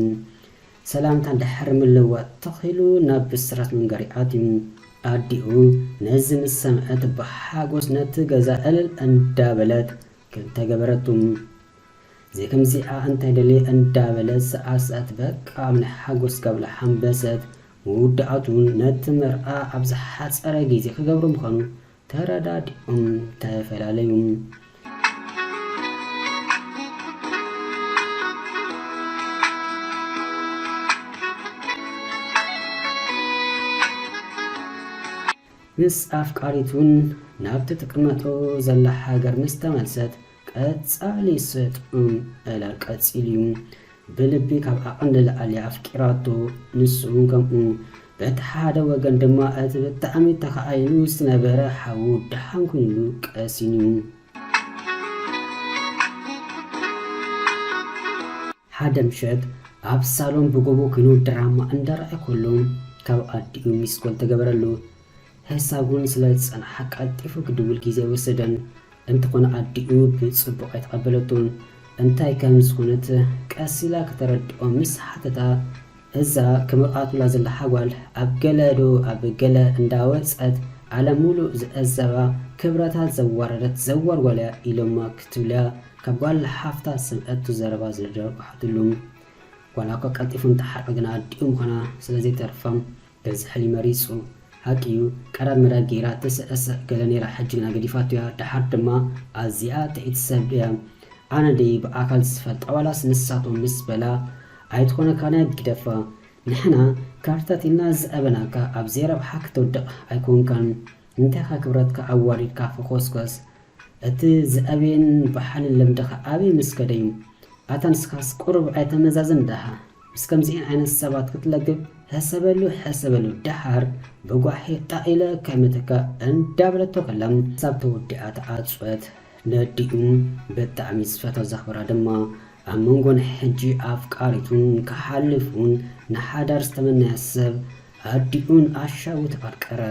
ሰላምታ ድሕሪ ምልውዋጥ ተኺሉ ናብ ብስራት መንገሪ ኣትዩ። ኣዲኡ ነዚ ምስ ሰምዐት ብሓጎስ ነቲ ገዛ እልል እንዳበለት ክልተ ገበረቱ። ዘይከምዚኣ እንታይ ደልየ እንዳበለት ሰዓት ሰዓት በቃ ኣብ ናይ ሓጎስ ጋብላ ሓምበሰት። መወዳእቱ ነቲ መርዓ ኣብ ዝሓጸረ ግዜ ክገብሩ ምዃኑ ተረዳዲኦም ተፈላለዩ። ምስ ኣፍቃሪቱን ናብቲ ትቅመጦ ዘላ ሃገር ምስ ተመልሰት ቀጻሊ ስጡም ዕላል ቀጺሉ እዩ። ብልቢ ካብ ዓቐን ንላዕሊ ኣፍቂራቶ፣ ንሱ እውን ከምኡ። በቲ ሓደ ወገን ድማ እቲ ብጣዕሚ ተኻኢሉ ዝነበረ ሓዉ ደሓን ኮይኑሉ ቀሲኑ። ሓደ ምሸት ኣብ ሳሎን ብጎቦ ኮይኑ ድራማ እንዳረኣየ ከሎ ካብ ኣዲኡ ሚስኮል ተገበረሉ። ሕሳብ እውን ስለ ዝጸንሓ ቀልጢፉ ክድውል ግዜ ኣይወሰደን። እንተኾነ ኣዲኡ ብጽቡቕ ኣይተቐበለቶን። እንታይ ከም ዝኾነት ቀስ ኢላ ከተረድኦ ምስ ሓተታ፣ እዛ ክምርኣቱላ ዘላ ሓጓል ኣብ ገለ ዶ ኣብ ገለ እንዳወጸት ዓለም ሙሉእ ዝዕዘባ፣ ክብረታ ዘዋረደት ዘዋርጓልያ ኢሎማ ክትብልያ ካብ ጓል ሓፍታ ዝሰምዐቱ ዘረባ ዝደርቋሓትሉ። ዋላ እኳ ቀልጢፉ እንተሓርቀ ግና ኣዲኡ ምዃና ስለ ዘይተርፋ ገዝሕሊ መሪጹ። ሓቂ እዩ፣ ቀዳድ መዳድ ገይራ ትስዕስዕ ገለ ነይራ፣ ሕጂ ግና ገዲፋቶ እያ። ደሓር ድማ ኣዝያ ጥዒት ሰብ እያ። ኣነ ደይ ብኣካል ዝፈልጣ ዋላስ ንሳቶም ምስ በላ ኣይትኾነካን እያ ግደፋ። ንሕና ካርታት ኢልና ዝኣበናካ ኣብ ዘይረብሓ ክትወድቕ ኣይኮንካን። እንታይኻ ክብረትካ ኣዋሪድካ ፈኾስኮስ። እቲ ዝኣበየን ብሓልን ልምድኻ ኣበይ ምስ ከደዩ? ኣታ ንስኻስ ቁሩብ ኣይተመዛዝን ደሃ? ምስ ከምዚኤን ዓይነት ሰባት ክትለግብ ሕሰበሉ ሕሰበሉ ደሓር ብጓሒ ጣቕ ኢለ ከምተካ እንዳበለቶ ከላ ሳብ ተወዲኣ ተዓጽወት። ነዲኡ ብጣዕሚ ዝፈቶ ዘኽብራ ድማ ኣብ መንጎን ሕጂ ኣፍቃሪቱን ክሓልፉን ንሓዳር ዝተመነያ ሰብ ኣዲኡን ኣሻቡ ተቐርቀረ።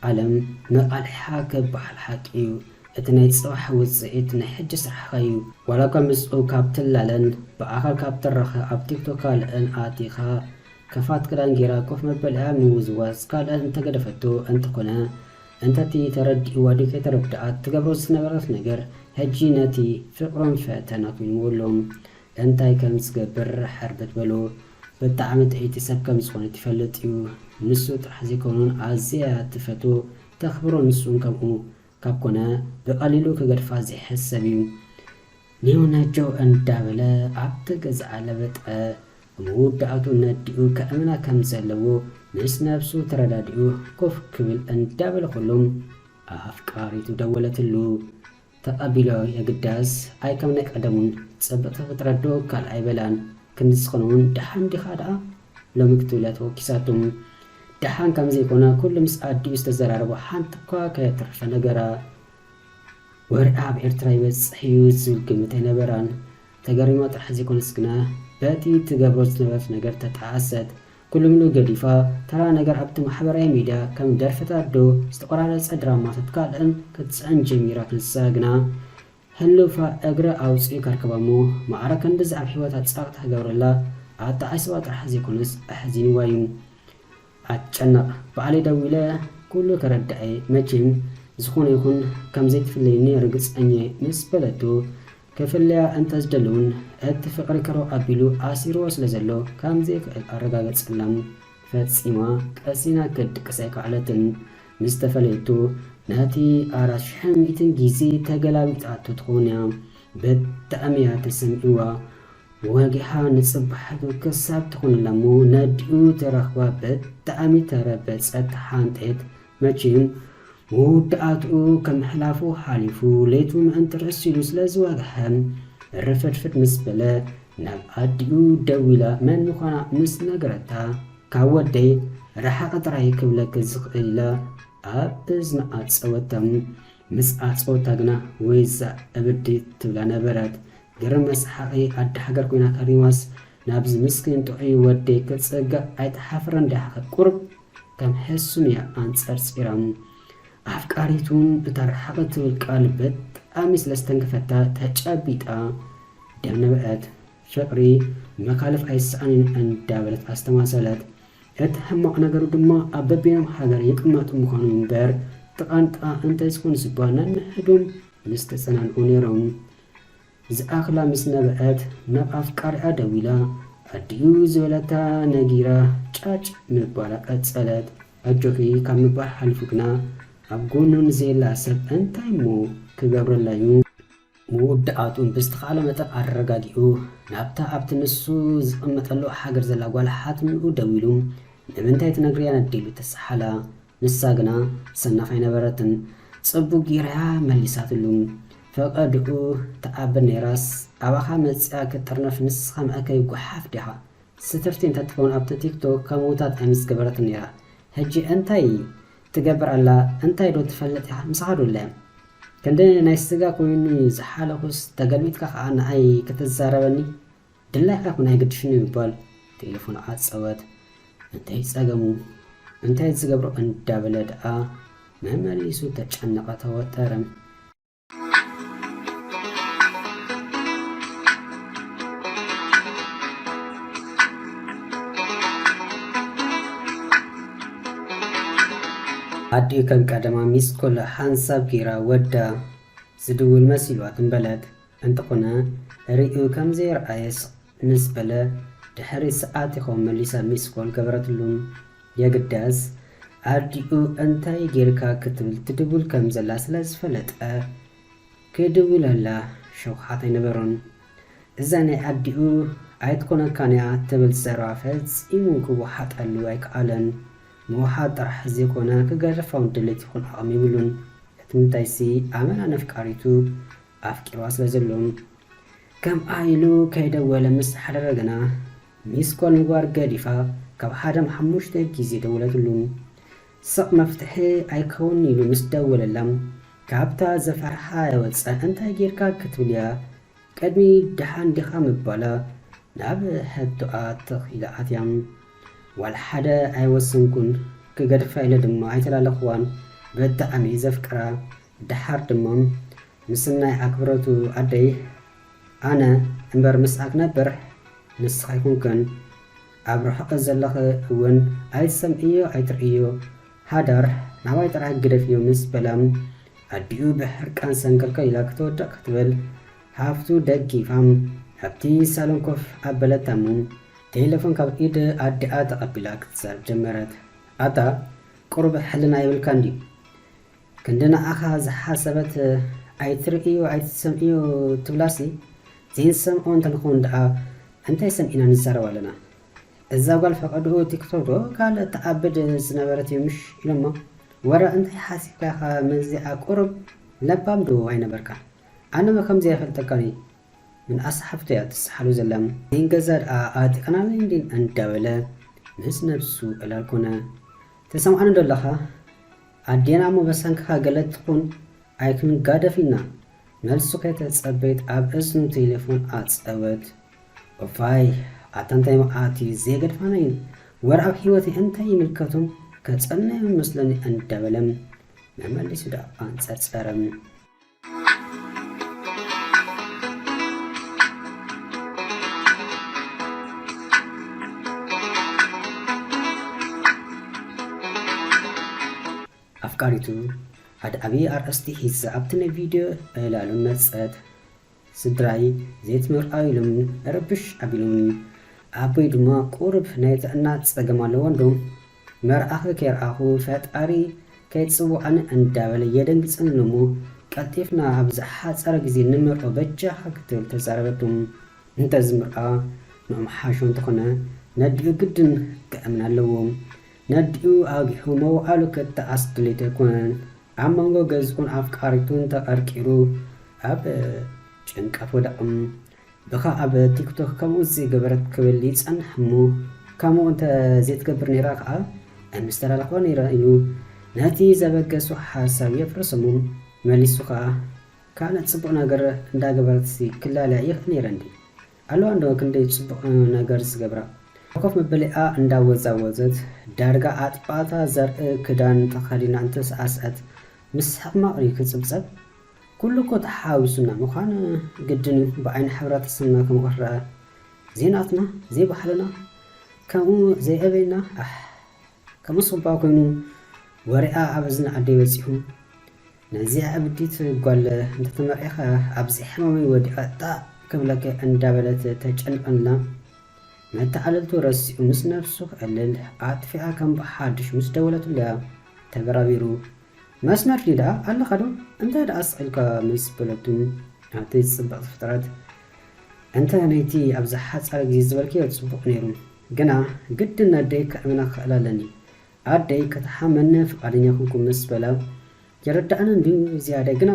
ዓለም መቓልሕኻ ክበሃል ሓቂ እዩ። እቲ ናይ ጽባሕ ውጽኢት ናይ ሕጂ ስራሕኻ እዩ። ዋላ እኳ ምስኡ ካብ ትላለን ብኣኻል ካብ ትራኸ ኣብ ቲክቶክ ካልእን ኣቲኻ ከፋት ክዳን ጌራ ኮፍ መበሊኣ ምውዝዋዝ ካልእን እንተገደፈቶ እንተኾነ እንተቲ ተረዲእዋ ድዩ ከይተረድኣ ትገብሮ ዝነበረት ነገር ሕጂ ነቲ ፍቕሮም ፈተና ኮይንዎ ኣሎ። እንታይ ከም ዝገብር ሕርብት በሎ። ብጣዕሚ ጥዒቲ ሰብ ከም ዝኾነት ይፈልጥ እዩ። ንሱ ጥራሕ ዘይኮኑን ኣዝያ ትፈቱ ተኽብሮ ንሱን ከምኡ ካብ ኮነ ብቐሊሉ ክገድፋ ዘይሕሰብ እዩ። ኒው ነጆ እንዳበለ ኣብቲ ገዛ ኣለበጠ። መወዳእቱ ነዲኡ ከእምና ከም ዘለዎ ምስ ነብሱ ተረዳዲኡ ኮፍ ክብል እንዳበለ ከሎ ኣፍቃሪቱ ደወለትሉ። ተቐቢሎ የግዳስ ኣይ ከም ናይ ቀደሙን ጽብቕቲ ፍጥረት ዶ ካልኣይ በላን ክንዲ ዝኾነ እውን ደሓን ዲኻ ደኣ ሎሚ ክትብላ ተወኪሳቶም። ደሓን ከም ዘይኮነ ኩሉ ምስ ኣዲኡ ዝተዘራረቦ ሓንቲ እኳ ከየትረፈ ነገራ። ወርዒ ኣብ ኤርትራ ይበጽሕ እዩ ዝብል ግምት ኣይነበራን። ተገሪማ ጥራሕ ዘይኮነስ ግና በቲ ትገብሮ ዝነበረት ነገር ተጠኣሰት። ኩሉ ምሉ ገዲፋ ተራ ነገር ኣብቲ ማሕበራዊ ሚድያ ከም ደርፍታት ዶ ዝተቆራረጸ ድራማታት ካልእን ክትጽዕን ጀሚራ ክንሳ ግና ሕሉፋ እግረ ኣውጺኡ ከርከባ እሞ ማዕረ ክንድዚ ኣብ ህይወታ ጸቕጢ ክገብረላ ኣጣዒስዋ ጥራሕ ዘይኮነስ ኣሕዚንዋ እዩ። ኣጨነቕ ባዕለይ ደዊለ ኩሉ ከረድኣየ መቼም ዝኾነ ይኹን ከም ዘይትፍለይኒ ርግጸኛ ምስ በለቱ ክፍለያ እንተ ዝደሊ እውን እቲ ፍቕሪ ከረው ኣቢሉ ኣሲርዎ ስለ ዘሎ ከም ዘይክእል ኣረጋገጸላን ፈጺማ ቀሲና ክትድቅስ ኣይከኣለትን። ምስ ተፈለየቱ ነቲ ኣራት ሽሕን ሚእትን ግዜ ተገላቢጣቶ ትኸውን እያ። ብጣዕሚ እያ ተሰሚዕዋ። ወጊሓ ንጽባሕቱ ክሳብ ትኾነላ እሞ ነዲኡ ተረኽባ ብጣዕሚ ተረበጸት ተሓንጠየት። መቼም መወዳእትኡ ከምሕላፉ ሓሊፉ ለይቱ ምእንቲ ርእሲ ኢሉ ስለ ዝወግሐ ርፍድፍድ ምስ በለ ናብ ኣዲኡ ደዊላ መን ምዃና ምስ ነገረታ ካብ ወደይ ርሓቐ ጥራይ ክብለኪ ዝኽእል ኢላ ኣብ እዝና ኣጸወታ። ምስ ኣጸወታ ግና ወይዛ እብዲ ትብላ ነበረት። ግርም መስሓቒ ኣደ ሃገር ኮይና ከሪማስ ናብዚ ምስኪን ጥዑይ ወደይ ክጸግዕ ኣይትሓፍርን ዲኻ? ቁሩብ ከም ሕሱም እያ ኣንጸርጺራ። ኣፍቃሪቱን እታ ርሓቕ ትብል ቃል ብጣዕሚ ስለ ዝተንከፈታ ተጨቢጣ ደም ነበዐት። ፍቕሪ መካልፍ ኣይሰኣንን እንዳበለት ኣስተማሰለት። እቲ ሕማቕ ነገሩ ድማ ኣብ በበይኖም ሃገር ይቕመጡ ምዃኑ እምበር ጥቓን ጥቓ እንተዝኾኑ ዝባ ነንሕዶም ምስ ተጸናንዑ ነይሮም። ዝኣኽላ ምስ ነበዐት ናብ ኣፍቃሪኣ ደዊላ ኣዲኡ ዝበለታ ነጊራ ጫጭ ምባላ ቀጸለት። ኣጆኺ ካብ ምባል ሓሊፉ ግና ኣብ ጎኑ ንዘየላ ሰብ እንታይ እሞ ክገብረላ እዩ? መወዳእትኡ ብዝተኻእለ መጠን ኣረጋጊኡ ናብታ ኣብቲ ንሱ ዝቕመጠሉ ሃገር ዘላ ጓል ሓትንኡ ደዊሉ ንምንታይ ትነግርያ ነዲሉ ተሰሓላ። ንሳ ግና ሰናፍ ኣይነበረትን። ጽቡቕ ጌራያ መሊሳትሉ። ፈቐድኡ ትኣበ ነይራስ ኣባኻ መጺኣ ክትጥርነፍ ንስኻ መእከይ ጓሓፍ ዲኻ? ስትርቲ እንተትኸውን ኣብቲ ቲክቶክ ከምኡታት ኣይምዝገበረትን ነይራ። ሕጂ እንታይ ትገብር ኣላ? እንታይ ዶ ትፈልጥ ኢኻ? ምሳኻ ዶ ኣላ? ክንዲ ናይ ስጋ ኮይኑ ዝሓለኹስ ተገልቢጥካ ኸኣ ንኣይ ክትዛረበኒ? ድላይካ ይኹን ኣይግድሽን ንምባል ቴሌፎን ዓጸወት። እንታይ ጸገሙ? እንታይ ዝገብሮ እንዳበለ ደኣ መመሊሱ ተጨነቐ ተወጠረ። ኣዲኡ ከም ቀደማ ሚስኮል ሓንሳብ ጌራ ወዳ ዝድውል መሲልዋ ትንበለት። እንተኾነ ርእዩ ከም ዘይረኣየ ስቕ ምስ በለ ድሕሪ ሰዓት ይኸውን መሊሳ ሚስኮል ገበረትሉ። የግዳስ ኣዲኡ እንታይ ጌርካ ክትብል ትድውል ከም ዘላ ስለ ዝፈለጠ ክድውለላ ሸውሃት ኣይነበሮን። እዛ ናይ ኣዲኡ ኣይትኮነካን እያ ትብል ዘረባ ፈጺሙ ክወሓጠሉ ኣይከኣለን። ምውሓጥ ጥራሕ ዘይኮነ ክገድፋ እውን ድሌት ይኹን ዓቕሚ የብሉን። እቲ ምንታይሲ ኣመና ነፍቃሪቱ ኣፍቂርዋ ስለ ዘሎ። ከምኣ ኢሉ ከይደወለ ምስ ሓደረ ግና ሚስኮል ምግባር ገዲፋ ካብ ሓደ ሓሙሽተ ግዜ ደወለትሉ። ስቕ መፍትሒ ኣይከውን ኢሉ ምስ ደወለላ ካብታ ዘፈርሓ የወፀ እንታይ ጌርካ ክትብል እያ ቅድሚ ደሓን ዲኻ ምባላ ናብ ሕቶኣ ትኽ ኢላ ኣትያ። ዋላ ሓደ ኣይወሰንኩን፣ ክገድፋ ኢለ ድማ ኣይተላለኽዋን። ብጣዕሚ ዘፍቅራ ደሓር ድማ ምስናይ ኣክብሮቱ ኣደይ ኣነ እምበር ምስኣ ክነብር ንስኻ ኣይኮንክን። ኣብ ርሑቕ ዘለኺ እውን ኣይትሰምዕዮ ኣይትርእዮ፣ ሓዳር ናባይ ጥራሕ ግደፍዮ ምስ በላ ኣዲኡ ብሕርቃን ሰንከልከል ኢላ ክትወድቕ ክትብል ሃፍቱ ደጊፋ ኣብቲ ሳሎን ኮፍ ኣበለታ እሞ ቴሌፎን ካብ ኢድ ኣዲኣ ተቐቢላ ክትዛረብ ጀመረት። ኣታ ቁሩብ ሕልና የብልካን ድዩ? ክንዲ ንዓኻ ዝሓሰበት ኣይትርእዮ ኣይትሰምዕዮ ትብላሲ፣ ዘይንሰምዖ እንተንኸውን ደኣ እንታይ ሰሚዕና ንዛረብ ኣለና? እዛ ጓል ፈቐድኡ ቲክቶክ ዶ ካልእ ተኣብድ ዝነበረት እዩ ምሽ ኢሎሞ? ወረ እንታይ ሓሲብካ ኢኻ መዚኣ ቁሩብ ለባም ዶ ኣይነበርካን? ኣነ መ ከምዚ ኣይፈልጠካን እዩ። ምንኣስ ሓፍቶ እያ ትስሓሉ ዘላ። ኔን ገዛ ደኣ ኣዕጢቕናለይ እንዴን እንዳበለ ምስ ነብሱ ዕላል ኮነ። ትሰምዓኒ ዶ ኣለኻ? ኣዴና እሞ በሰንክኻ ገለ ትኹን ኣይክንጋደፍ ኢና። መልሱ ከይተጸበየት ኣብ እዝኑ ቴሌፎን ኣጸወት። ኦፋይ፣ ኣታ እንታይ መዓት እዩ ዘይገድፋና እዩ። ወረ ኣብ ህይወተይ እንታይ ይምልከቶም ከጸልናዮም መስለኒ እንዳበለ መመሊሱ ደኣ ኣንጸርጸረ። ኣፍቃሪቱ ሓደ ዓብዪ ኣርእስቲ ሒዛ ኣብቲ ናይ ቪድዮ ዕላሉ መጸት። ስድራይ ዘይትምርዓው ኢሎም ረብሽ ኣቢሎምኒ። ኣቦይ ድማ ቁሩብ ናይ ጥዕና ጸገም ኣለዎ እንዶ። መርዓኺ ከይረኣኹ ፈጣሪ ከይጽውዓኒ እንዳበለ የደንግጸኒ እሞ ቀልጢፍና ኣብ ዝሓጸረ ግዜ ንምርዖ በጃኻ ክትብል ተዛረበቶም። እንተ ዝምርዓ ንኦም ሓሾ እንተኾነ ነዲኡ ግድን ክእምን ኣለዎ። ነዲኡ ኣጊሑ መውዓሉ ክተኣስ ድሌት ኣይኮነን። ኣብ መንጎ ገዝኡን ኣፍቃሪቱን ተቐርቂሩ ኣብ ጭንቀት ወደቕም። ብኻ ኣብ ቲክቶክ ከምኡ ዝገበረት ክብል ይጸንሕ እሞ ከምኡ እንተ ዘይትገብር ነይራ ከኣ ኣይምስተላለኽዋ ነይረ ኢሉ ነቲ ዘበገሱ ሓሳብ የፍርስ እሞ መሊሱ ከኣ ካልእ ጽቡቕ ነገር እንዳገበረትሲ ክላለያ ይኽእል ነይረ እንዲ ኣለዋ እንዶ ክንደይ ጽቡቕ ነገር ዝገብራ። ኮፍ መበሊኣ እንዳወዛወዘት ዳርጋ ኣጥባታ ዘርኢ ክዳን ተኸዲና እንተሰኣስዐት ምስ ሕቕማቕ እዩ ክጽብጸብ። ኩሉ እኮ ተሓዋዊሱና ምዃን ግድን እዩ። ብዓይኒ ሕብረተሰብና ከምኡ ክረኣ ዘይናትና ዘይባህልና ከምኡ ዘይኣበይና ኣሕ ከምኡስ እባ ኮይኑ ወሬኣ ኣብ እዝኒ ዓደይ በጺሑ። ነዚኣ ዕብዲት ጓል እንተተመርዒኻ ኣብዚ ሕማመይ ወዲቐ ጣዕ ክብለኪ እንዳበለት ተጨንቐላ። መተዓልልቱ ረሲዑ ምስ ነብሱ ክዕልል ኣጥፊኣ ከም ብሓድሽ ምስ ደወለትሉ እያ ተበራቢሩ። መስመር ድዩ ደኣ ኣለኻ ዶ? እንታይ ደኣ ስቕ ኢልካ ምስ በለቱ ናተይ ጽብቕቲ ፍጥረት እንተ ነይቲ ኣብ ዝሓጸረ ግዜ ዝበልክዮ ጽቡቕ ነይሩ። ግና ግድን ነደይ ከእምና ክኽእል ኣለኒ። ኣደይ ከተሓመኒ ፍቓደኛ ኮንኩ ምስ በላ ይርድኣኒ እንድዩ ዝያዳ ግና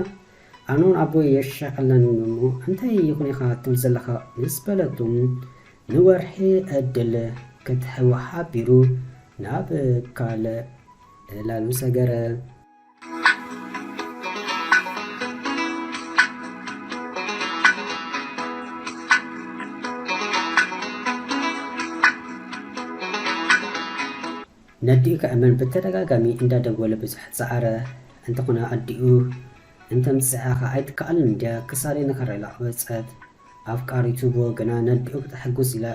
ኣነውን ኣቦይ የሻቐለኒ እሞ እንታይ ይኹን ኢኻ ትብል ዘለኻ ምስ በለቱ ንወርሒ ዕድል ክትሕዊ ሓቢሩ ናብ ካልእ ዕላሉ ሰገረ። ነዲኡ ከእመን ብተደጋጋሚ እንዳደወለ ብዙሕ ጸዓረ። እንተኾነ ኣዲኡ እንተምጽኣ ከኣ ኣይትከኣልን እንድያ ክሳደይ ንኽረላ ወጸት። ኣፍቃሪቱ ብወገና ነዲኡ ክተሐጉስ ኢላ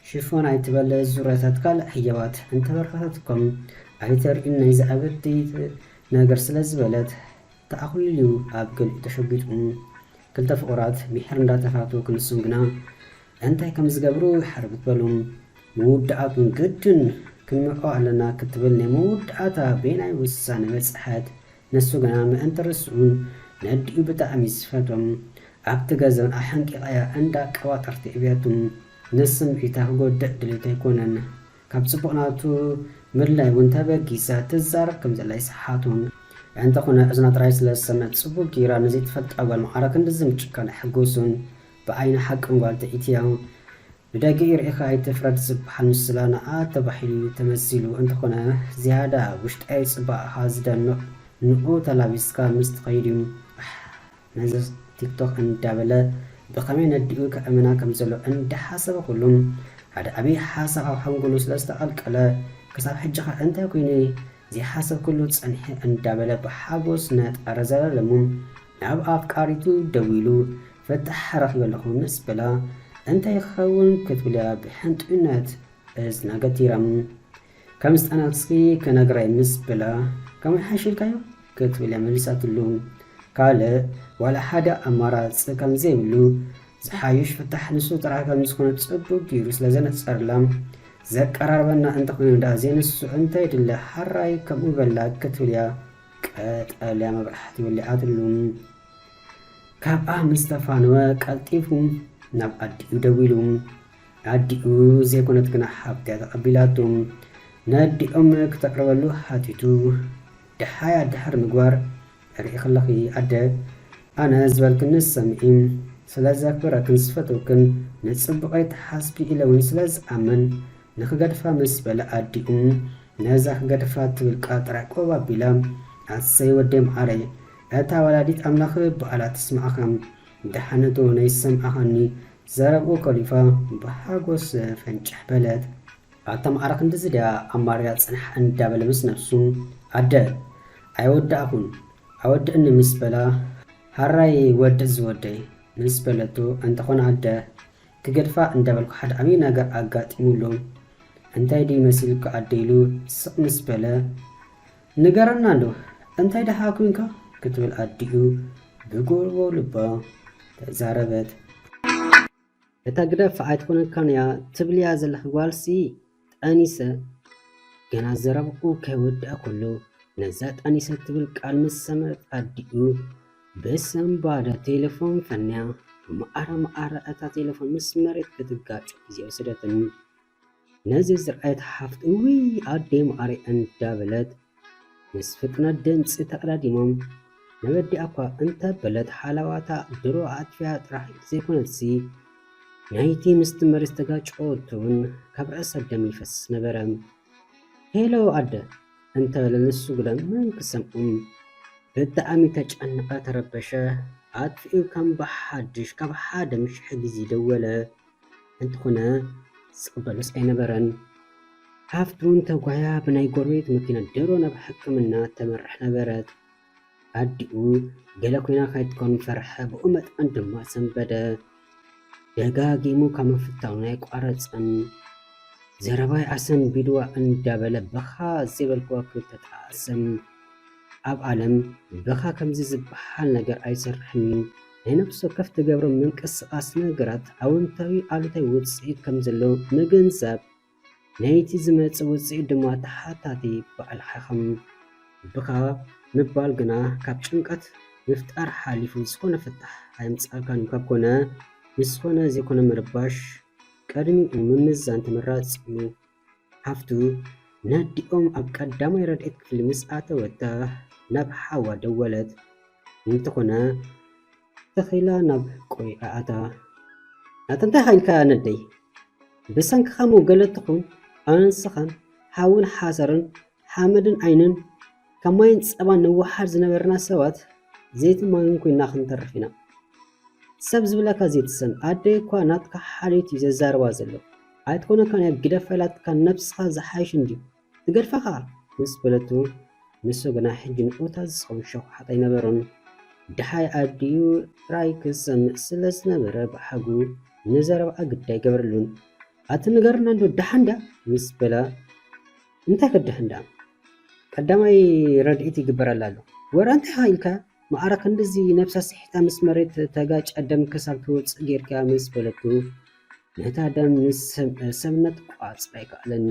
ሽፎን ኣይትበል ዙርያታት ካልእ ህያባት እንተበርከተትኩም ኣይተርእዩን ናይዚ ኣበደይቲ ነገር ስለ ዝበለት ተኣኹሊሉ ኣብ ገሊኡ ተሸጒጡ። ክልተ ፍቑራት ምሒር እንዳተፋቱ ክንሶም ግና እንታይ ከም ዝገብሩ ሓርብት በሉ። መወዳእቱን ግድን ክንምዕኦ ኣለና ክትብል ናይ መወዳእታ በይናይ ውሳነ በጽሐት። ንሱ ግና ምእንቲ ርስዑን ነዲኡ ብጣዕሚ ዝፈቶም ኣብቲ ገዛን ኣሐንቂቓያ እንዳ ቀባጠርቲ እብያቱ። ንስምዒታ ክጎድእ ድሌት ኣይኮነን። ካብ ጽቡቕ ናቱ ምድላይ እውን ተበጊሳ ትዛረብ ከም ዘላ ይስሓቱን። እንተኾነ እዝና ጥራይ ስለ ዝሰምዐት ጽቡቕ ጌራ ንዘይትፈልጣ ጓል ማዕረ ክንድዚ ምጭካን ኣይሕጎሱን። ብዓይኒ ሓቅን ጓል ትርኢት እያ። ብደጊኡ ርኢኻ ኣይትፍረድ ዝበሃል ምስላ ንኣ ተባሂሉ እዩ ተመሲሉ። እንተኾነ ዝያዳ ውሽጣዊ ጽባቐኻ ዝደምቕ ንኡ ተላቢስካ ምስ ትኸይድ እዩ። ኣሕ፣ ነዚ ቲክቶክ እንዳበለ ብኸመይ ነዲኡ ከእምና ከም ዘሎ እንዳሓሰበ ኩሉ ሓደ ዓብዪ ሓሳብ ኣብ ሓንጎሉ ስለ ዝተቐልቀለ ክሳብ ሕጂ ኸ እንታይ ኮይኑ ዘይሓሰብኩሉ ጸኒሐ እንዳበለ ብሓጎስ ነጣረ ዘላለሙ ናብ ኣፍቃሪቱ ደዊሉ ፍታሕ ረኺበ ኣለኹ ምስ በላ እንታይ ክኸውን ክትብል እያ ብሕንጡይነት እዝና ገቲራ። ከም ዝጠነስኪ ክነግረይ ምስ በላ ከመይ ሓሺልካዮ ክትብል እያ መሊሳትሉ። ካልእ ዋላ ሓደ ኣማራጺ ከም ዘይብሉ ዝሓይሽ ፍታሕ ንሱ ጥራሕ ከም ዝኾነ ጽቡቕ ገይሩ ስለ ዘነጸረላ ዘቀራርበና እንተኾይኑ ደኣ ዘይንሱ እንታይ ድለ ሓራይ ከምኡ በላ ክትብል እያ ቀጠልያ መብራህቲ ወሊዓትሉ። ካብኣ ምስ ተፋነወ ቀልጢፉ ናብ ኣዲኡ ደዊሉ። ኣዲኡ ዘይኮነት ግና ሓብቲ እያ ተቐቢላቶ። ነዲኦም ክተቕርበሉ ሓቲቱ። ደሓይ ኣድሕር ምግባር ርኢ ከለኺ ኣደ ኣነ ዝበልክኒ ሰምዒ። ስለ ዘክብረክን ዝፈትወክን ንጽቡቐይ ትሓስቢ ኢለ እውን ስለ ዝኣምን ንኽገድፋ ምስ በለ ኣዲኡ ነዛ ክገድፋ ትብል ቃል ጥራይ ቆብ ኣቢላ ኣሰይ ወደይ መዓረይ እታ ወላዲት ኣምላኽ ብኣላ ትስማዕኻ። ደሓነቶ ናይ ሰምዓኻኒ ዘረብኡ ከሊፋ ብሓጎስ ፈንጭሕ በለት። ኣታ መዓረ ክንድዚ ድያ ኣማርያ ጽንሕ እንዳበለ ምስ ነብሱ ኣደ ኣይወዳእኹን ኣወድእኒ ምስ በላ ሃራይ ወድእ ዝወደይ ምስ በለቱ እንተኾነ ኣደ ክገድፋ እንዳበልኩ ሓደ ዓብዪ ነገር ኣጋጢሙሉ እንታይ ድዩ መሲልካ ኣደ ኢሉ ስቕ ምስ በለ ንገረና እንዶ እንታይ ደሓ ኮንካ ክትብል ኣዲኡ ብጎቦ ልባ ተዛረበት። እታ ግደፍ ኣይትኾነካን እያ ትብልያ ዘለኺ ጓልሲ ጠኒሰ ገና ዘረብኡ ከይወድአ ከሎ ነዛ ጠኒሰ ትብል ቃል ምስ ሰምዐት ኣዲኡ ብሰንባደ ቴሌፎን ፈንያ። መዓረ መዓረ እታ ቴሌፎን ምስ መሬት ክትጋጭ ግዜ ኣይወሰደትን። ነዚ ዝረኣየት ሓፍቲ እውይ ኣደይ መዓረይ እንዳበለት ምስ ፍጥነት ድምፂ ተቐዳዲሞም ነበዲኣ እኳ እንተበለት ሓላዋታ ድሮ ኣጥፊኣ ጥራሕ ዘይኮነትሲ ናይቲ ምስቲ መሬት ዝተጋጨወቱ እውን ካብ ርእሳ ደም ይፈስስ ነበረ። ሄሎ ኣደ እንተበለ ንሱ ግደ መን ክሰምዑ? ብጣዕሚ ተጨነቐ ተረበሸ። ኣጥፊኡ ከም ብሓድሽ ካብ ሓደ ምሽሕ ግዜ ደወለ። እንተኾነ ዝቕበሎስ ኣይነበረን። ሓፍቱ እውን ተጓያ ብናይ ጎረቤት መኪና ድሮ ናብ ሕክምና ተመርሕ ነበረት። ኣዲኡ ገለ ኮይና ከይትኮን ፈርሐ ብኡ መጠን ድማ ሰንበደ። ደጋጊሙ ካብ ምፍታኑ ኣይቋረጸን። ዘረባይ ኣሰንቢድዋ እንዳበለ በኻ ዘይበልክዋ ክብል ተጣእሰ። ኣብ ዓለም በኻ ከምዚ ዝበሃል ነገር ኣይሰርሕን እዩ። ናይ ነፍሲ ወከፍ ትገብሮ ምንቅስቓስ ነገራት ኣወንታዊ ኣሉታዊ ውፅኢት ከም ዘለዎ ምግንዛብ ናይቲ ዝመጽእ ውጽኢት ድማ ተሓታቲ በዓልኻ ኢኻ። ብኻ ምባል ግና ካብ ጭንቀት ምፍጣር ሓሊፉ ዝኾነ ፍታሕ ኣየምጽኣልካን እዩ። ካብ ኮነ ምስ ዝኾነ ዘይኮነ ምርባሽ ቅድሚኡ ምምዛን ተመራጺ እዩ። ሓፍቱ ነዲኦም ኣብ ቀዳማይ ረድኤት ክፍሊ ምስ ኣተወታ ናብ ሓዋ ደወለት። እንተኾነ ተኺላ ናብ ቆይዓ ኣታ። ኣታ እንታይ ኻይልካ ነደይ? ብሰንክኻ ሞ ገለ ትኹን ኣነ ንስኻን ሓውን ሓሰርን ሓመድን ዓይንን ካብ ማይን ጸባን ንወሓድ ዝነበርና ሰባት ዘይትማንን ኮይንና ክንተርፍ ኢና። ሰብ ዝብለካ ዘይትሰም ኣደይ እኳ ናትካ ሓልዮት እዩ ዘዛርባ ዘሎ። ኣይትኾነካን እያ ግደፋ ኢላትካ ነብስኻ ዝሓይሽ እንድዩ ትገድፋ ኸኣ ምስ በለቱ ንሱ ግና ሕጂ ንኡታ ዝኸውን ሸኹሓት ኣይነበሮን። ደሓይ ኣዲኡ ጥራይ ክሰምዕ ስለ ዝነበረ ብሓጉ ንዘረባኣ ግዲ ኣይገበረሉን። ኣቲ ንገርና እንዶ ደሓን ድያ ምስ በላ እንታይ ከድሕን ደኣ ቀዳማይ ረድኤት ይግበረላ ኣሎ። ወረ እንታይ ኢኻ ኢልካ? ማዕረ ክንድዚ ነብሳ ስሒታ ምስ መሬት ተጋጭያ ደም ክሳብ ትወጽእ ጌርካ ምስ በለቱ፣ ነታ ደም ምስ ሰብ-፣ ሰብነት ቋጽራ ኣይከኣለን።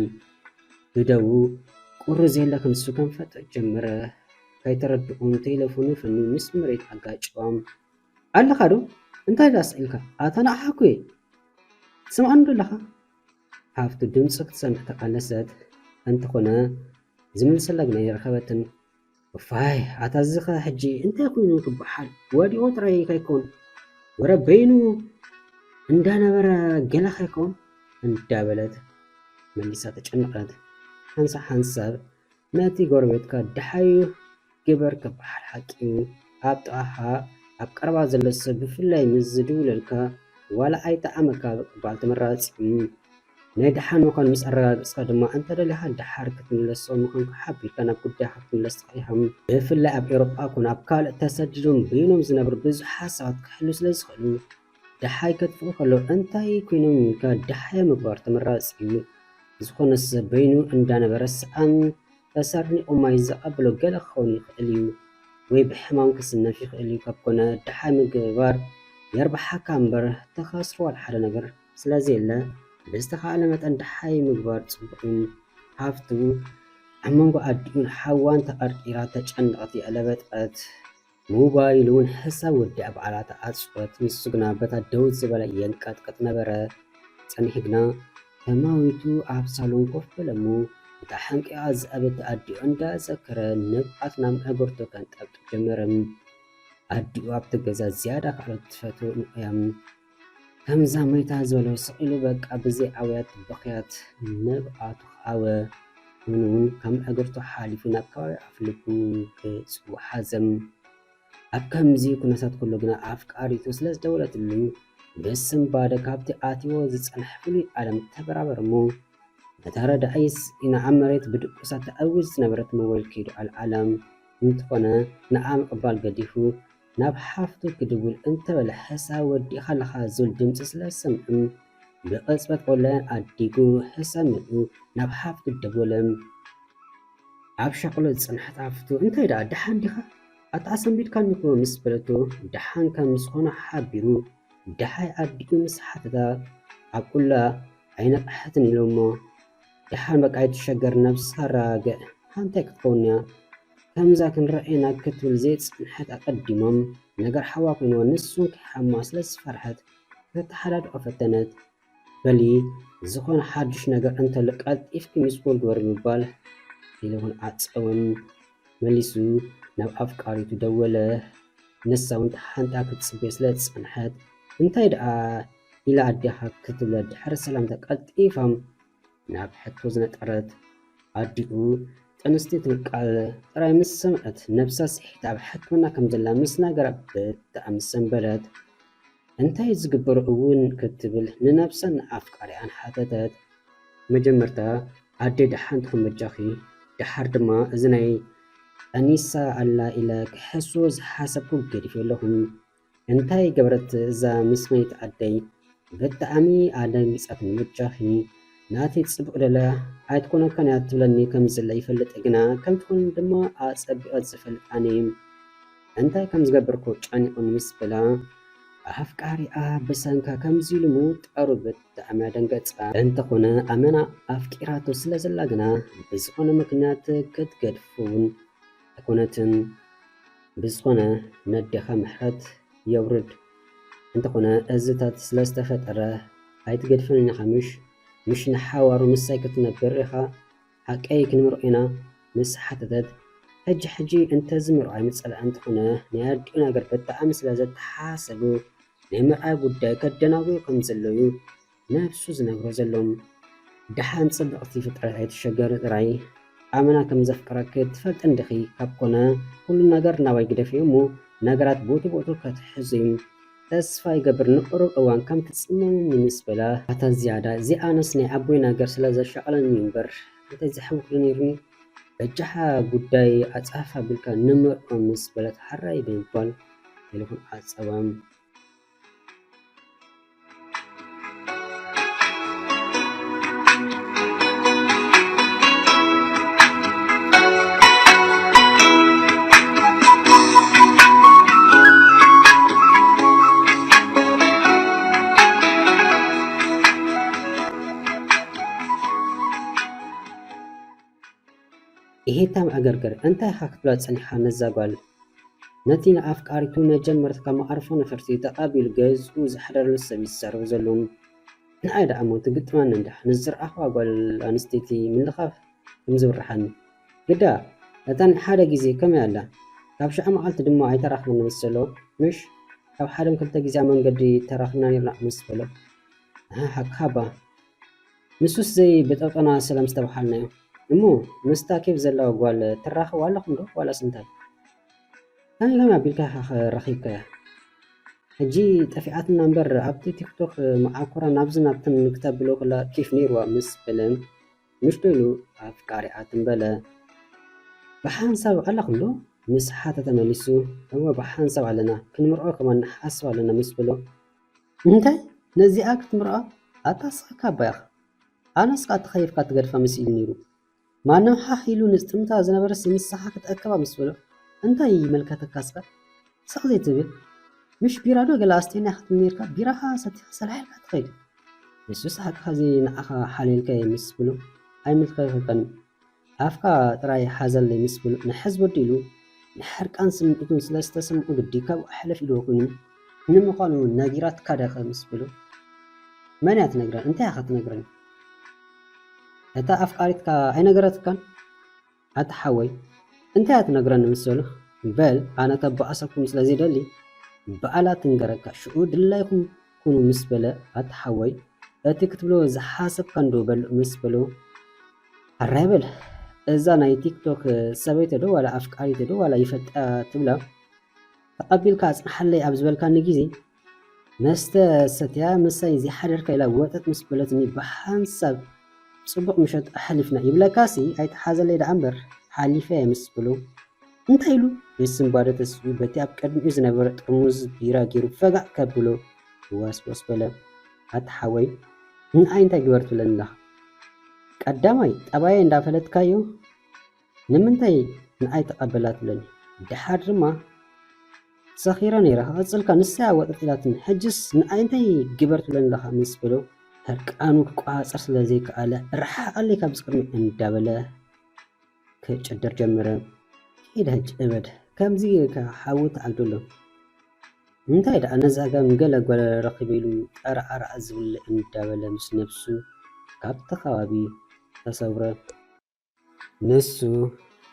ብደዉ ቁሪ ዘየለ ክንሱ ከንፈጥ ጀመረ። ከይተረድኦም ቴሌፎኑ ፈኒ ምስ መሬት ኣጋጭዋም። ኣለኻ ዶ? እንታይ ዳስ ኢልካ? ኣታ ንዓኻ እኮ እየ። ትሰምዓኒ ዶ ኣለኻ? ሃፍቱ ድምፁ ክትሰምዕ ተቓለሰት። እንተኾነ ዝምልሰላ ግን ኣይረኸበትን። እፋይ፣ ኣታ እዚ ኸ ሕጂ እንታይ ኮይኑ ክበሃል? ወዲቑ ጥራይ ከይኮን፣ ወረ በይኑ እንዳነበረ ገለ ከይኮን እንዳበለት መሊሳ ተጨነቐት። ሓንሳብ ሓንሳብ ነቲ ጎረቤትካ ደሓዩ ግበር ክበሃል ሓቂ እዩ። ኣብ ጥቓኻ ኣብ ቀረባ ዘሎ ሰብ ብፍላይ ምስ ዝድውለልካ ዋላ ኣይጠዓመካ ምቕባል ተመራጺ እዩ። ናይ ደሓን ምዃኑ ምስ ኣረጋገጽካ ድማ እንተ ደሊኻ ደሓር ክትምለሶ ምዃንካ ሓቢርካ ናብ ጉዳይካ ክትምለስ ትኽእል ኢኻ። ብፍላይ ኣብ ኤውሮጳ ኮነ ኣብ ካልእ ተሰዲዶም በይኖም ዝነብሩ ብዙሓት ሰባት ክሕልዉ ስለ ዝኽእሉ ደሓይ ከጥፍኡ ከለዉ እንታይ ኮይኖም ኢልካ ደሓይ ምግባር ተመራጺ እዩ። ዝኾነ ሰብ በይኑ እንዳነበረ ሰኣን ተሰርኒቑ ማይ ዘቐብሎ ገለ ክኸውን ይኽእል እዩ፣ ወይ ብሕማም ክስነፍ ይኽእል እዩ። ካብ ኮነ ደሓይ ምግባር የርብሓካ እምበር ተኸስሮ ዋላ ሓደ ነገር ስለ ዘየለ ብዝተኻእለ መጠን ደሓይ ምግባር ጽቡቕ እዩ። ሃፍቱ ኣብ መንጎ ኣዲኡን ሓዋን ተቐርቂራ ተጨነቐት የዕለበጠት። ሞባይሉ እውን ሕሳብ ወዲኣ ባዕላ ተዓጽወት። ንሱ ግና በታ ደው ዝበለ የንቀጥቅጥ ነበረ። ጸኒሑ ግና ተማዊቱ ኣብ ሳሎን ኮፍ በለ እሞ፣ እታ ሓንቂቓ ዝኣበተ ኣዲኡ እንዳዘከረ ንብዓት ናብ መዕገርቶ ከንጠብጥብ ጀመረ። ኣዲኡ ኣብቲ ገዛ ዝያዳ ካልኦት ትፈትዎ ንዑ እያ። ከምዛ መይታ ዝበሎ ስቕ ኢሉ በቃ ብዘይ ኣውያት በኽያት ንብዓቱ ክኣወ። ምኑ ካብ መዕገርቶ ሓሊፉ ናብ ከባቢ ኣፍልቡ ገጹ ሓዘም። ኣብ ከምዚ ኩነታት ኩሉ ግና ኣፍቃሪቱ ስለ ዝደወለትሉ ብስንባደ ካብቲ ኣትዮ ዝጸንሐ ፍሉይ ዓለም ተበራበር እሞ፣ ነታ ረዳኢት ኢና ኣብ መሬት ብድቁሳ ተኣዊጅ ዝነበረት ሞባይል ከይዱ ኣልዓላ። እንተኾነ ንኣ ምቕባል ገዲፉ ናብ ሓፍቱ ክድውል እንተበለ ሕሳብ ወዲእኻ ኣለኻ ዝብል ድምፂ ስለ ዝሰምዑ ብቕጽበት ኦንላይን ኣዲጉ ሕሳብ መሊኡ ናብ ሓፍቱ ደወለ። ኣብ ሻቕሎ ዝጸንሐት ሓፍቱ እንታይ ደኣ ደሓን ዲኻ? ኣታ ኣሰንቢድካኒ እኮ ምስ በለቶ ደሓን ከም ዝኾነ ሓቢሩ ደሓይ ኣዲኡ ምስ ሓተታ ኣብ ኩላ ኣይነቕሐትን ኢሎሞ። ደሓን በቃ ኣይትሸገር ነብስኻ ኣረጋግእ። እንታይ ክትከውን እያ ከምዛ ክንረኣየና ክትብል ዘይጸንሐት ኣቐዲሞም ነገር ሓዋ ኮይንዎ ንሱን ከይሓማ ስለ ዝፈርሐት ከተተሓዳድኦ ፈተነት። በሊ ዝኾነ ሓዱሽ ነገር እንተሎ ቀልጢፍኪ ሚስኮል ግበሪ ብምባል ቴሌፎን ዓጸወን። መሊሱ ናብ ኣፍቃሪቱ ደወለ። ንሳ እውን ተሓንጣ ክትጽበዮ ስለ ዝጸንሐት እንታይ ደኣ ኢላ ኣዴኻ ክትብላ ድሕሪ ሰላምታ ቀልጢፋ ናብ ሕቶ ዝነጠረት ኣዲኡ ጥንስቲ ትብል ቃል ጥራይ ምስ ሰምዐት ነብሳ ስሒታ ኣብ ሕክምና ከም ዘላ ምስ ነገራ ብጣዕሚ ሰንበደት። እንታይ ዝግበሮ እውን ክትብል ንነብሳን ንኣፍቃሪኣን ሓተተት። መጀመርታ ኣደይ ደሓን ትኹን በጃኺ፣ ደሓር ድማ እዚ ናይ ጠኒሳ ኣላ ኢለ ክሕስዎ ዝሓሰብኩ ገዲፈ ኣለኹ። እንታይ ገበረት እዛ ምስመይቲ ኣደይ? ብጣዕሚ ኣደንጊጻትኒ በጃኺ። ናተይ ጽቡቕ ደላ ኣይትኮነካን እያ ትብለኒ ከም ዘላ ይፈልጥ ግና ከም ትኾን ድማ ኣጸቢቐ ዝፈልጥ ኣነ እየ። እንታይ ከም ዝገብር እኮ ጨኒቑኒ ምስ በላ ኣፍቃሪኣ ብሰንካ ከምዚ ኢሉ ምውጣሩ ብጣዕሚ ኣደንገጻ። እንተኾነ ኣመና ኣፍቂራቶ ስለ ዘላ ግና ብዝኾነ ምክንያት ክትገድፎ እውን ኣይኮነትን። ብዝኾነ ነዴኻ ምሕረት የውርድ። እንተኾነ እዝታት ስለ ዝተፈጠረ ኣይትገድፈን ኢኻ ምሽ? ምሽ ንሓዋሩ ምሳይ ክትነብር ኢኻ ሓቀይ ክንምርዖ ኢና ምስ ሓተተት፣ ሕጂ ሕጂ እንተዚ ምርዖ ኣይምጸልኣን እንተኾነ ናይ ኣዲኡ ነገር ብጣዕሚ ስለ ዘተሓሳስቡ ናይ ምርኣይ ጉዳይ ከደናጉዩ ከም ዘሎ እዩ ነብሱ ዝነግሮ ዘሎ። ደሓን ጽብቕቲ ፍጥረት ኣይትሸገሪ ጥራይ ኣመና ከም ዘፍቅረኪ ትፈልጢ እንዲኺ ካብ ኮነ ኩሉ ነገር ናባይ ግደፍዮ እሞ ነገራት ቦቱ ቦቱ ከትሕዙ እዩ። ተስፋ ይገብር ንቕሩብ እዋን ከም ትጽመምኒ ምስ በላ፣ ኣታ ዝያዳ እዚኣንስ ናይ ኣቦይ ነገር ስለ ዘሻቐለኒ እዩ እምበር እንታይ ዘሕውኽሉ ነይሩኒ። በጃኻ ጉዳይ ኣጻፋ ኣቢልካ ንምርዖ ምስ በለት፣ ሓራይ ብምባል ቴሌፎን ዓጸዋ። እንታይ መዕገርገር? እንታይ ኢኻ ክትብላ ጸኒሓ ነዛ ጓል? ነቲ ንኣፍቃሪቱ መጀመርታ ካብ መዓርፎ ነፈርቲ ተቓቢሉ ገዝኡ ዘሕደረሉ ሰብ እዩ ዝዛረብ ዘሎ። ንዓይ ደኣ እሞ ትግጥመኒ እንድያ ንዝረኣኽዋ ጓል ኣንስተይቲ ምልኻፍ ከም ዝብርሓኒ። ግዳ እታ ናይ ሓደ ግዜ ከመይ ኣላ? ካብ ሽዑ መዓልቲ ድማ ኣይተራኽብን ንመሰሎ፣ ምሽ? ካብ ሓደን ክልተ ግዜ ኣብ መንገዲ ተራኽብና ኔርና ምስ በሎ። ኣሃ፣ ሓቅኻ እባ። ንሱስ ዘይብጠጠና ሰላም ዝተባሃልናዮ። እሞ ምስታ ኬፍ ዘለዋ ጓል ትራኸቡ ኣለኹም ዶ ዋላስ እንታይ? ከመይ ከመይ ኣቢልካ ኢኻ ረኺብካያ? ሕጂ ጠፊኣትና እምበር ኣብቲ ቲክቶክ መዓኮራ ናብዚ ናብትን ክተብሎ ከላ ኬፍ ነይርዋ ምስ በለ፣ ምሽ ዶ ኢሉ ኣፍቃሪኣ ትም በለ። ብሓንሳብ ኣለኹም ዶ? ምስ ሓተተ መሊሱ፣ እወ ብሓንሳብ ኣለና፣ ክንምርዖ ከማን ንሓስብ ኣለና ምስ በሎ፣ እንታይ ነዚኣ ክትምርዖ? ኣታ ስኻ ካባ ኢኻ። ኣነስ ከኣ ተኸይፍካ ትገድፋ መሲሉ ነይሩ። ማንም ሓኽ ኢሉ ንጽምታ ዝነበረስ ንስኻ ክትእከባ ምስ በሎ፣ እንታይ ይመልከተካ እስኻ? ስቕ ዘይትብል? ምሽ ቢራ ዶ ገለ ኣስትየና ኢኻ ትብል ነይርካ? ቢራኻ ሰቲኻ ሰላሕ ኢልካ ትኸይድ። ንሱስ ሓቅኻ እዚ ንዓኻ ሓልየልካዮ ምስ በሎ፣ ኣይምልከተካን። ኣፍካ ጥራይ ሓዘለይ ምስ በሎ፣ ንሕዝ ወዲ ኢሉ ንሕርቃን ስምዒቱ ስለ ዝተሰምዖ ግዲ ካብኡ ሕልፍ ኢልዎ ኮይኑ፣ ንምዃኑ ነጊራትካ ዶ ኢኻ ምስ በሎ፣ መን እያ ትነግረን? እንታይ ኢኻ ትነግረን? እታ ኣፍቃሪትካ ኣይነገረትካን? ኣታ ሓወይ፣ እንታይ እያ ትነግረኒ ምስ በሎ፣ በል ኣነ ከበኣሰኩም ስለ ዘይደሊ፣ ባዕላ ትንገረካ፣ ሽዑ ድላይኩም ኩኑ ምስ በለ፣ ኣታ ሓወይ፣ እቲ ክትብሎ ዝሓሰብካ እንዶ በል ምስ በሎ፣ ሕራይ በል፣ እዛ ናይ ቲክቶክ ሰበይቲ ዶ ዋላ ኣፍቃሪት ዶ ዋላ ይፈልጣ ትብላ፣ ተቐቢልካ ኣጽንሓለይ ኣብ ዝበልካኒ ግዜ፣ መስተ ሰትያ ምሳይ ዘይሓደርካ ኢላ ወጠጥ ምስ በለትኒ፣ ብሓንሳብ ጽቡቕ ምሸት ኣሕሊፍና ይብለካሲ ኣይትሓዘለይ ደኣ እምበር፣ ሓሊፈ ምስ በሎ፣ እንታይ ኢሉ ብስንባደ ተስኡ በቲ ኣብ ቅድሚኡ ዝነበረ ጥርሙዝ ቢራ ገይሩ ፈጋእ ከብሎ፣ ዋስዋስ በለ። ኣታ ሓወይ፣ ንዓይ እንታይ ግበር ትብለኒ ኣለኻ? ቀዳማይ ጠባየይ እንዳፈለጥካዮ ንምንታይ ንዓይ ተቐበላ ትብለኒ? ደሓር ድማ ሰኺረ ነይረ፣ ክቕጽልካ ንሳ እያ ወጠጥ ኢላትኒ። ሕጅስ ንዓይ እንታይ ግበር ትብለኒ ኣለኻ? ምስ በሎ፣ ሕርቃኑ ክቆጻጸር ስለ ዘይከኣለ፣ ርሓቐለይ ካብዚ ቅድሚ እንዳበለ ክጭድር ጀመረ። ኪድ ሕጂ እበድ፣ ከምዚ ኢልካ ሓዊ ትዓግደሉ። እንታይ ደኣ ነዛ ጋም ገለ ጓል ረኺበ ኢሉ ጠራዕራዕ ዝብል እንዳበለ ምስ ነብሱ ካብቲ ከባቢ ተሰውረ። ንሱ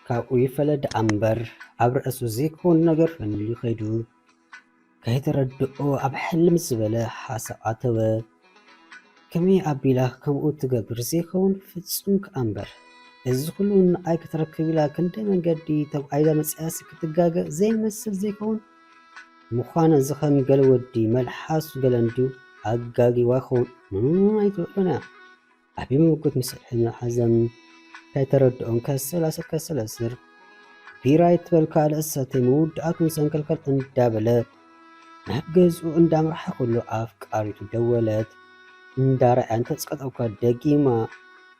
ካብኡ ይፈለ ደኣ እምበር ኣብ ርእሱ ዘይከውን ነገር ፈንዩ ከይዱ ከይተረድኦ ኣብ ሕልም ዝበለ ሓሳብ ኣተወ። ከመይ ኣቢላ ከምኡ ትገብር ዘይከውን ፍጹም ከኣ እምበር። እዚ ኩሉ ንዓይ ክትረክብ ኢላ ክንደይ መንገዲ ተጓዒዛ መጺኣሲ ክትጋገ ዘይመስል ዘይከውን ምዃነ እዚ ከም ገለ ወዲ መልሓሱ ገለ እንድዩ ኣጋጊዋ ክኸውን ኣይትውዕሎን እያ። ዓቢ ምጉት ምስ ሕነ ሓዘን ከይተረድኦን ከሰላስል ከሰላስል ቢራ ይትበል ካልእ ሰተይ ምውዳኣቱን ሰንከልከል እንዳበለ ናብ ገዝኡ እንዳምርሓ ከሎ ኣፍቃሪቱ ደወለት። እንዳረኣያ እንተጽቀጠኳ ደጊማ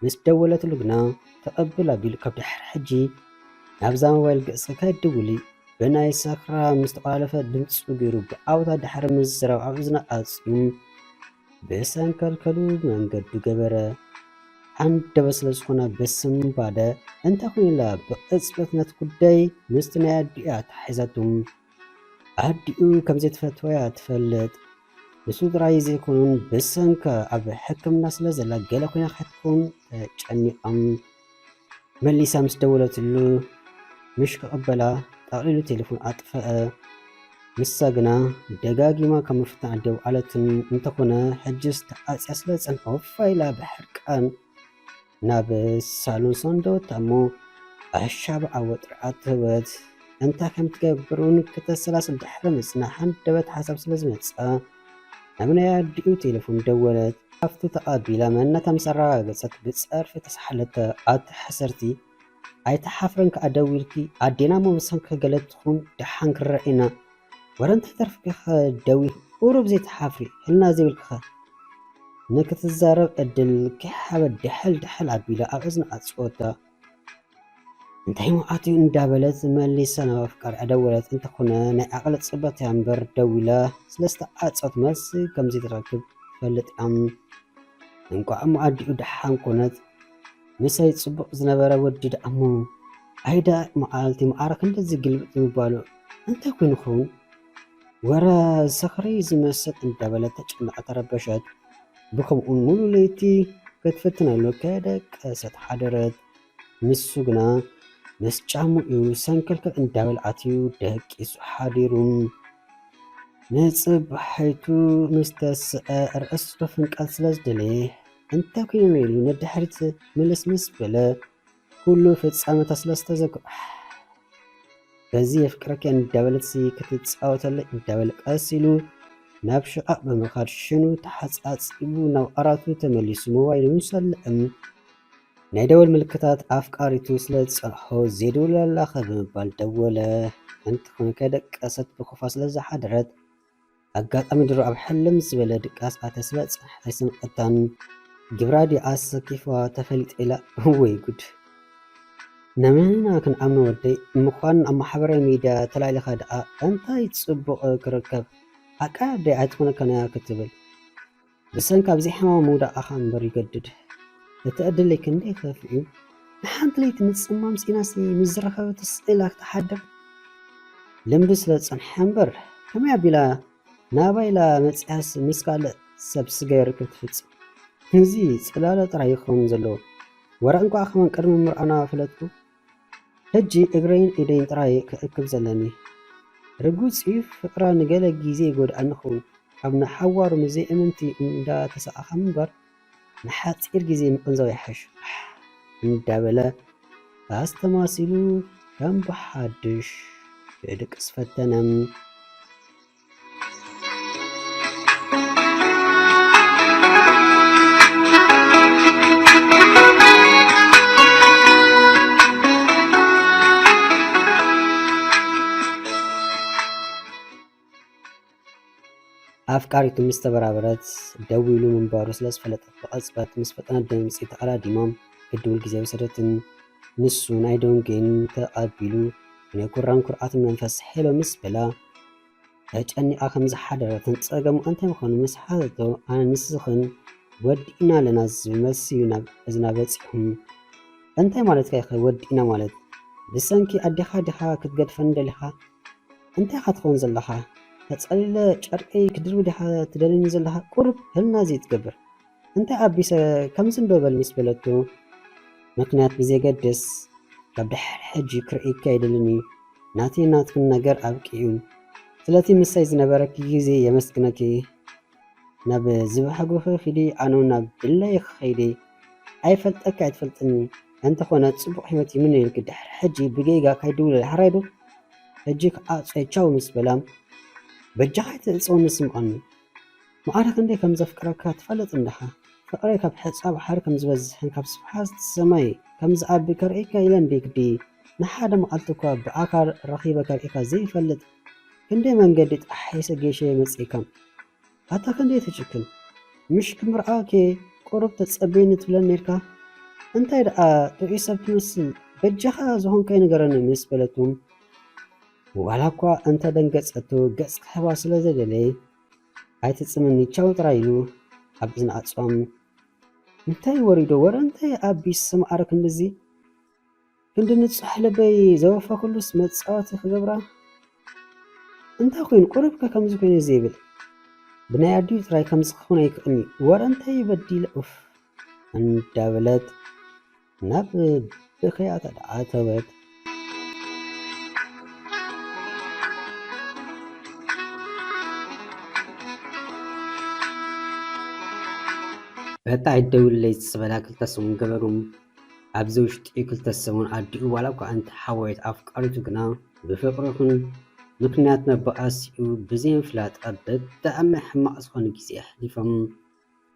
ምስ ደወለትሉ ግና ተቐብል ኣቢሉ ካብ ድሕሪ ሕጂ ናብዛ ሞባይል ገጽካ ከይትድውሊ ብናይ ሰኽራ ምስ ተቋለፈ ድምጹ ገይሩ ብኣውታ ድሕሪ ምዝራብ ኣብ እዝና ኣጽዩ ብሰንከልከሉ መንገዱ ገበረ። ዓንደበት ስለ ዝኾነ ብስንባደ እንተ ኮይኑላ ብቕጽበት ነቲ ጉዳይ ምስቲ ናይ ኣዲኡ ኣተሓሒዛቱ። ኣዲኡ ከም ዘይትፈትዋ እያ ትፈልጥ። ንሱ ጥራይ ዘይኮኑን ብሰንካ ኣብ ሕክምና ስለ ዘላ ገለ ኮይና ክትከውን ተጨኒቖም። መሊሳ ምስ ደወለትሉ ምሽ ክቕበላ ጠቕሊሉ ቴሌፎን ኣጥፈአ። ንሳ ግና ደጋጊማ ካብ ምፍታን ኣደው ኣለትን እንተኾነ ሕጅስ ተዓጽያ ስለ ዝጸንሐ ወፋ ኢላ ብሕርቃን ናብ ሳሎን ሰንደወታ እሞ ኣሻብዓ ወጥሪ ኣተወት። እንታይ ከም ትገብር እውን ክተሰላስል ድሕሪ ምጽናሕ ሃንደበት ሓሳብ ስለ ዝመጽኣ ናብ ናይ ኣዲኡ ቴሌፎን ደወለት። ሃፍቱ ተቐቢላ መንነታ ምስ ኣረጋገጸት ብጸርፊ ተሳሓለተ። ኣቲ ሓሰርቲ ኣይትሓፍርን ከኣ ደዊልኪ ኣዴና እሞ ብሰንኪ ገለ ትኹን ደሓን ክረኣየና ወረ እንታይ ተርፍኪ ከ ደዊልኪ ቁሩብ ዘይትሓፍሪ ህልና ዘይብልኪ ከ ንክትዛረብ ዕድል ከይሃበ ድሐል ድሐል ኣቢላ ኣብ እዝና ኣጽወታ። እንታይ መዓት እዩ እንዳበለት መሊሳ ናብ ኣፍቃሪኣ ደወለት። እንተኾነ ናይ ዓቕሊ ጽበት እያ እምበር ደዊላ ስለ ዝተዓጸወት መልሲ ከም ዘይትረክብ ትፈልጥ እያ። እንቋዕ እሞ ኣዲኡ ደሓን ኮነት። ምሳይ ጽቡቕ ዝነበረ ወዲ ደኣ እሞ ኣይዳ መዓልቲ መዓረ ክንደዚ ግልብጥ ምባሉ እንታይ ኮይኑ ኸውን? ወረ ሰኽሪ ዝመስል እንዳበለት ተጨነቐት፣ ተረበሸት። ብኸምኡን ሙሉ ለይቲ ክትፍትነሉ ከደቀሰት ሓደረት። ንሱ ግና ምስ ጫምኡ ሰንከልከል እንዳበለ ኣትዩ ደቂሱ ሓዲሩ። ንጽባሒቱ ምስ ተስዐ ርእሱ ፍንቃል ስለ ዝደለየ፣ እንታይ ኮይነ ኢሉ ንድሕሪት ምልስምስ በለ። ኩሉ ፍጻመታት ስለ ዝተዘክሮ፣ በዚ የፍቅረኪ እንዳበለት ክትጻወተለይ እንዳበለ ቀስ ኢሉ ናብ ሽቓቕ ብምኻድ ሽኑ ተሓጻጺቡ ናብ ዓራቱ ተመሊሱ ሞባይሉ ምስ ወልዐ፣ ናይ ደወል ምልክታት ኣፍቃሪቱ ስለ ዝጸንሖ፣ "ዘይደውለላ ከ?" ብምባል ደወለ። እንተኾነ ከደቀሰት ብኹፋ ስለ ዝሓደረት፣ ኣጋጣሚ ድሮ ኣብ ሕልም ዝበለ ድቃስ ኣትያ ስለ ዝጸንሐት ኣይሰምዐታን። ግብራ ድያ ኣሰኪፍዋ ተፈሊጠ ኢላ። ወይ ጉድ! ነመና ክንኣምኖ ወደይ? ምዃን ኣብ ማሕበራዊ ሚድያ ተላዒልካ ደኣ እንታይ ጽቡቕ ክርከብ? ሓቃ ኣደይ ኣይትኾነካን እያ ክትብል። ብሰንካ ኣብዚ ሕማም ምውዳቕ ኣኻ እምበር ይገድድ። እቲ ዕድለይ ክንደይ ይኸፍእ እዩ። ንሓንቲ ለይቲ ምጽማም ስኢናሲ ምስ ዝረኸበትስ ኢላ ክትሓድር? ልምዲ ስለ ዝጸንሐ እምበር፣ ከመይ ኣቢላ ናባይ ኢላ መጺኣስ ምስ ካልእ ሰብ ስገር ክትፍጽም? እዚ ጽላለ ጥራይ ይኸውን ዘለዎ። ወረ እንቋዕ ከማን ቅድሚ ምርኣና ፈለጥኩ። ሕጂ እግረይን ኢደይን ጥራይ ክእክብ ዘለኒ። ርጉጽ እዩ፣ ፍቕራ ንገለ ግዜ ይጎድኣኒ ኸውን። ኣብ ንሓዋሩ ምስ ዘይእምንቲ እንዳተሰኣኸ እምበር፣ ንሓጺር ግዜ ምቕንዛው ይሕሽ እንዳበለ ኣስተማሲሉ ከም ብሓድሽ ክድቅስ ፈተነ። ኣፍቃሪቱ ምስ ተበራበረት፣ ደዊሉ ምንባሩ ስለ ዝፈለጠት፣ ብቕጽበት ምስ ፈጠነት ድምጺ ተቐዳዲማ ክትድውል ግዜ ኣይወሰደትን። ንሱ ናይ ዶንጌን ተቐቢሉ፣ ብናይ ኩራን ኩርዓትን መንፈስ ሄሎ ምስ በላ፣ ተጨኒቓ ከም ዝሓደረትን ጸገሙ እንታይ ምዃኑ ምስ ሓተቶ፣ ኣነ ንስኽን ወዲእና ኣለና ዝብል መልሲ እዩ ናብ እዝና በጺሑ። እንታይ ማለትካ ኢኻ ወዲእና ማለት? ብሰንኪ ኣዴኻ ዲኻ ክትገድፈኒ ደሊኻ? እንታይ ኢኻ ትኸውን ዘለኻ? ተጸሊለ ጨርቀይ ክድርቢ ዲኻ ትደልየኒ ዘለኻ? ቁሩብ ህልና ዘይትገብር። እንታይ ኣቢሰ ከምዚ እንዶ በል ምስ በለቶ፣ ምኽንያት ብዘየገድስ፣ ካብ ድሕሪ ሕጂ ክርእየካ ኣይደልን እዩ። ናተይን ናትክን ነገር ኣብቂዑ። ስለቲ ምሳይ ዝነበረኪ ግዜ የመስግነኪ። ናብ ዝበሃግኺ ኺዲ፣ ኣነ እውን ናብ ድላየ ክኸይድ እየ። ኣይፈልጠኪ ኣይትፈልጥኒ። እንተኾነ ጽቡቕ ህይወት ይምነየልኪ። ድሕሪ ሕጂ ብጌጋ ካይድውለል ሓራይ ዶ? ሕጂ ክዓጾ ቻው ምስ በላ፣ በጃኻ ኣይትዕጸወኒ ስምዓኒ። ማዕረ ክንደይ ከም ዘፍቅረካ ትፈልጥ እንዲኻ። ፍቕረይ ካብ ሕጻ ባሕሪ ከም ዝበዝሕን ካብ ስፍሓት ሰማይ ከም ዝዓቢ ከርእየካ ኢለ እንድየ ግዲ። ንሓደ መዓልቲ እኳ ብኣካል ረኺበ ከርእየካ ዘይፈልጥ ክንደይ መንገዲ ጠሒሰ ጌሸ መጺእካ። ኣታ ክንደይ ትጭክን። ምሽ ክምርዓወኪ ቁሩብ ተጸበየኒ ትብለኒ ኔርካ። እንታይ ደኣ ጥዑይ ሰብ ትመስል። በጃኻ ዝኾንካዮ ንገረኒ ምስ በለቱ፣ ዋላ እኳ እንተ ደንገጸቱ፣ ገጽ ክህባ ስለ ዘይደለየ፣ "ኣይትጽምኒ፣ ቻው ጥራይ" ኢሉ ኣብ እዝና ኣጽዋም። እንታይ ወሪዶ? ወረ እንታይ ኣቢስ ማዕረ ክንድዚ? ክንዲ ንጹሕ ልበይ ዘወፈኹሉስ መጻወቲ ክገብራ? እንታይ ኮይኑ? ቁሩብ ከ ከምዚ ኮይኑ ዘይብል? ብናይ ኣዲኡ ጥራይ ከምዚ ክኸውን ኣይክእልን'ዩ። ወረ እንታይ በዲለ? ኡፍ! እንዳበለት ናብ ብኽያታ ደኣ ኣተወት። በጣ ኣይደውልለይ ዝበላ ክልተ ሰሙን ገበሩ። ኣብዚ ውሽጢ ክልተ ሰሙን ኣዲኡ ዋላ እኳ እንተሓወየት ኣፍቃሪቱ ግና ብፍቕሪ ይኹን ምኽንያት መባኣሲኡ ብዘይምፍላጣ ብጣዕሚ ሕማቕ ዝኾነ ግዜ ኣሕሊፎም።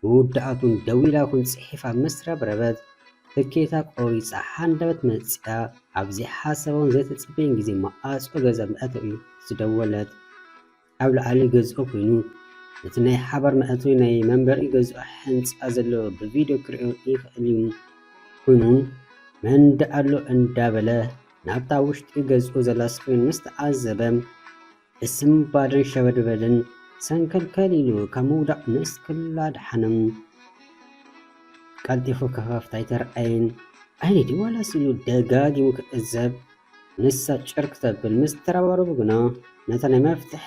መወዳእቱን ደዊላ ይኹን ጽሒፋ ምስ ረብረበት ትኬታ ቆሪጻ ሃንደበት መጺኣ ኣብ ዘይሓሰቦን ዘይተጸበየን ግዜ ማዕጾ ገዛ መእተዊ ዝደወለት። ኣብ ላዕሊ ገዝኦ ኮይኑ፣ እቲ ናይ ሓባር መእተዊ ናይ መንበሪ ገዝኦ ሕንጻ ዘሎ ብቪድዮ ክርእዮ ይኽእል እዩ። ኮይኑ፣ መን ደኣ ኣሎ እንዳበለ ናብታ ውሽጢ ገዝኦ ዘላ ስክሪን ምስ ተዓዘበ፣ እስምባድን ሸበድበድን ሰንከልከል ኢሉ ካብ ምውዳቕ ንእስክላ ደሓነ። ቀልጢፉ ክኸፍት ኣይተርኣየን። ዓይነይ ድዩ ዋላስ ኢሉ ደጋጊሙ ክዕዘብ። ንሳ ጭር ክተብል ምስ ተረባረቡ ግና ነታ ናይ መፍትሕ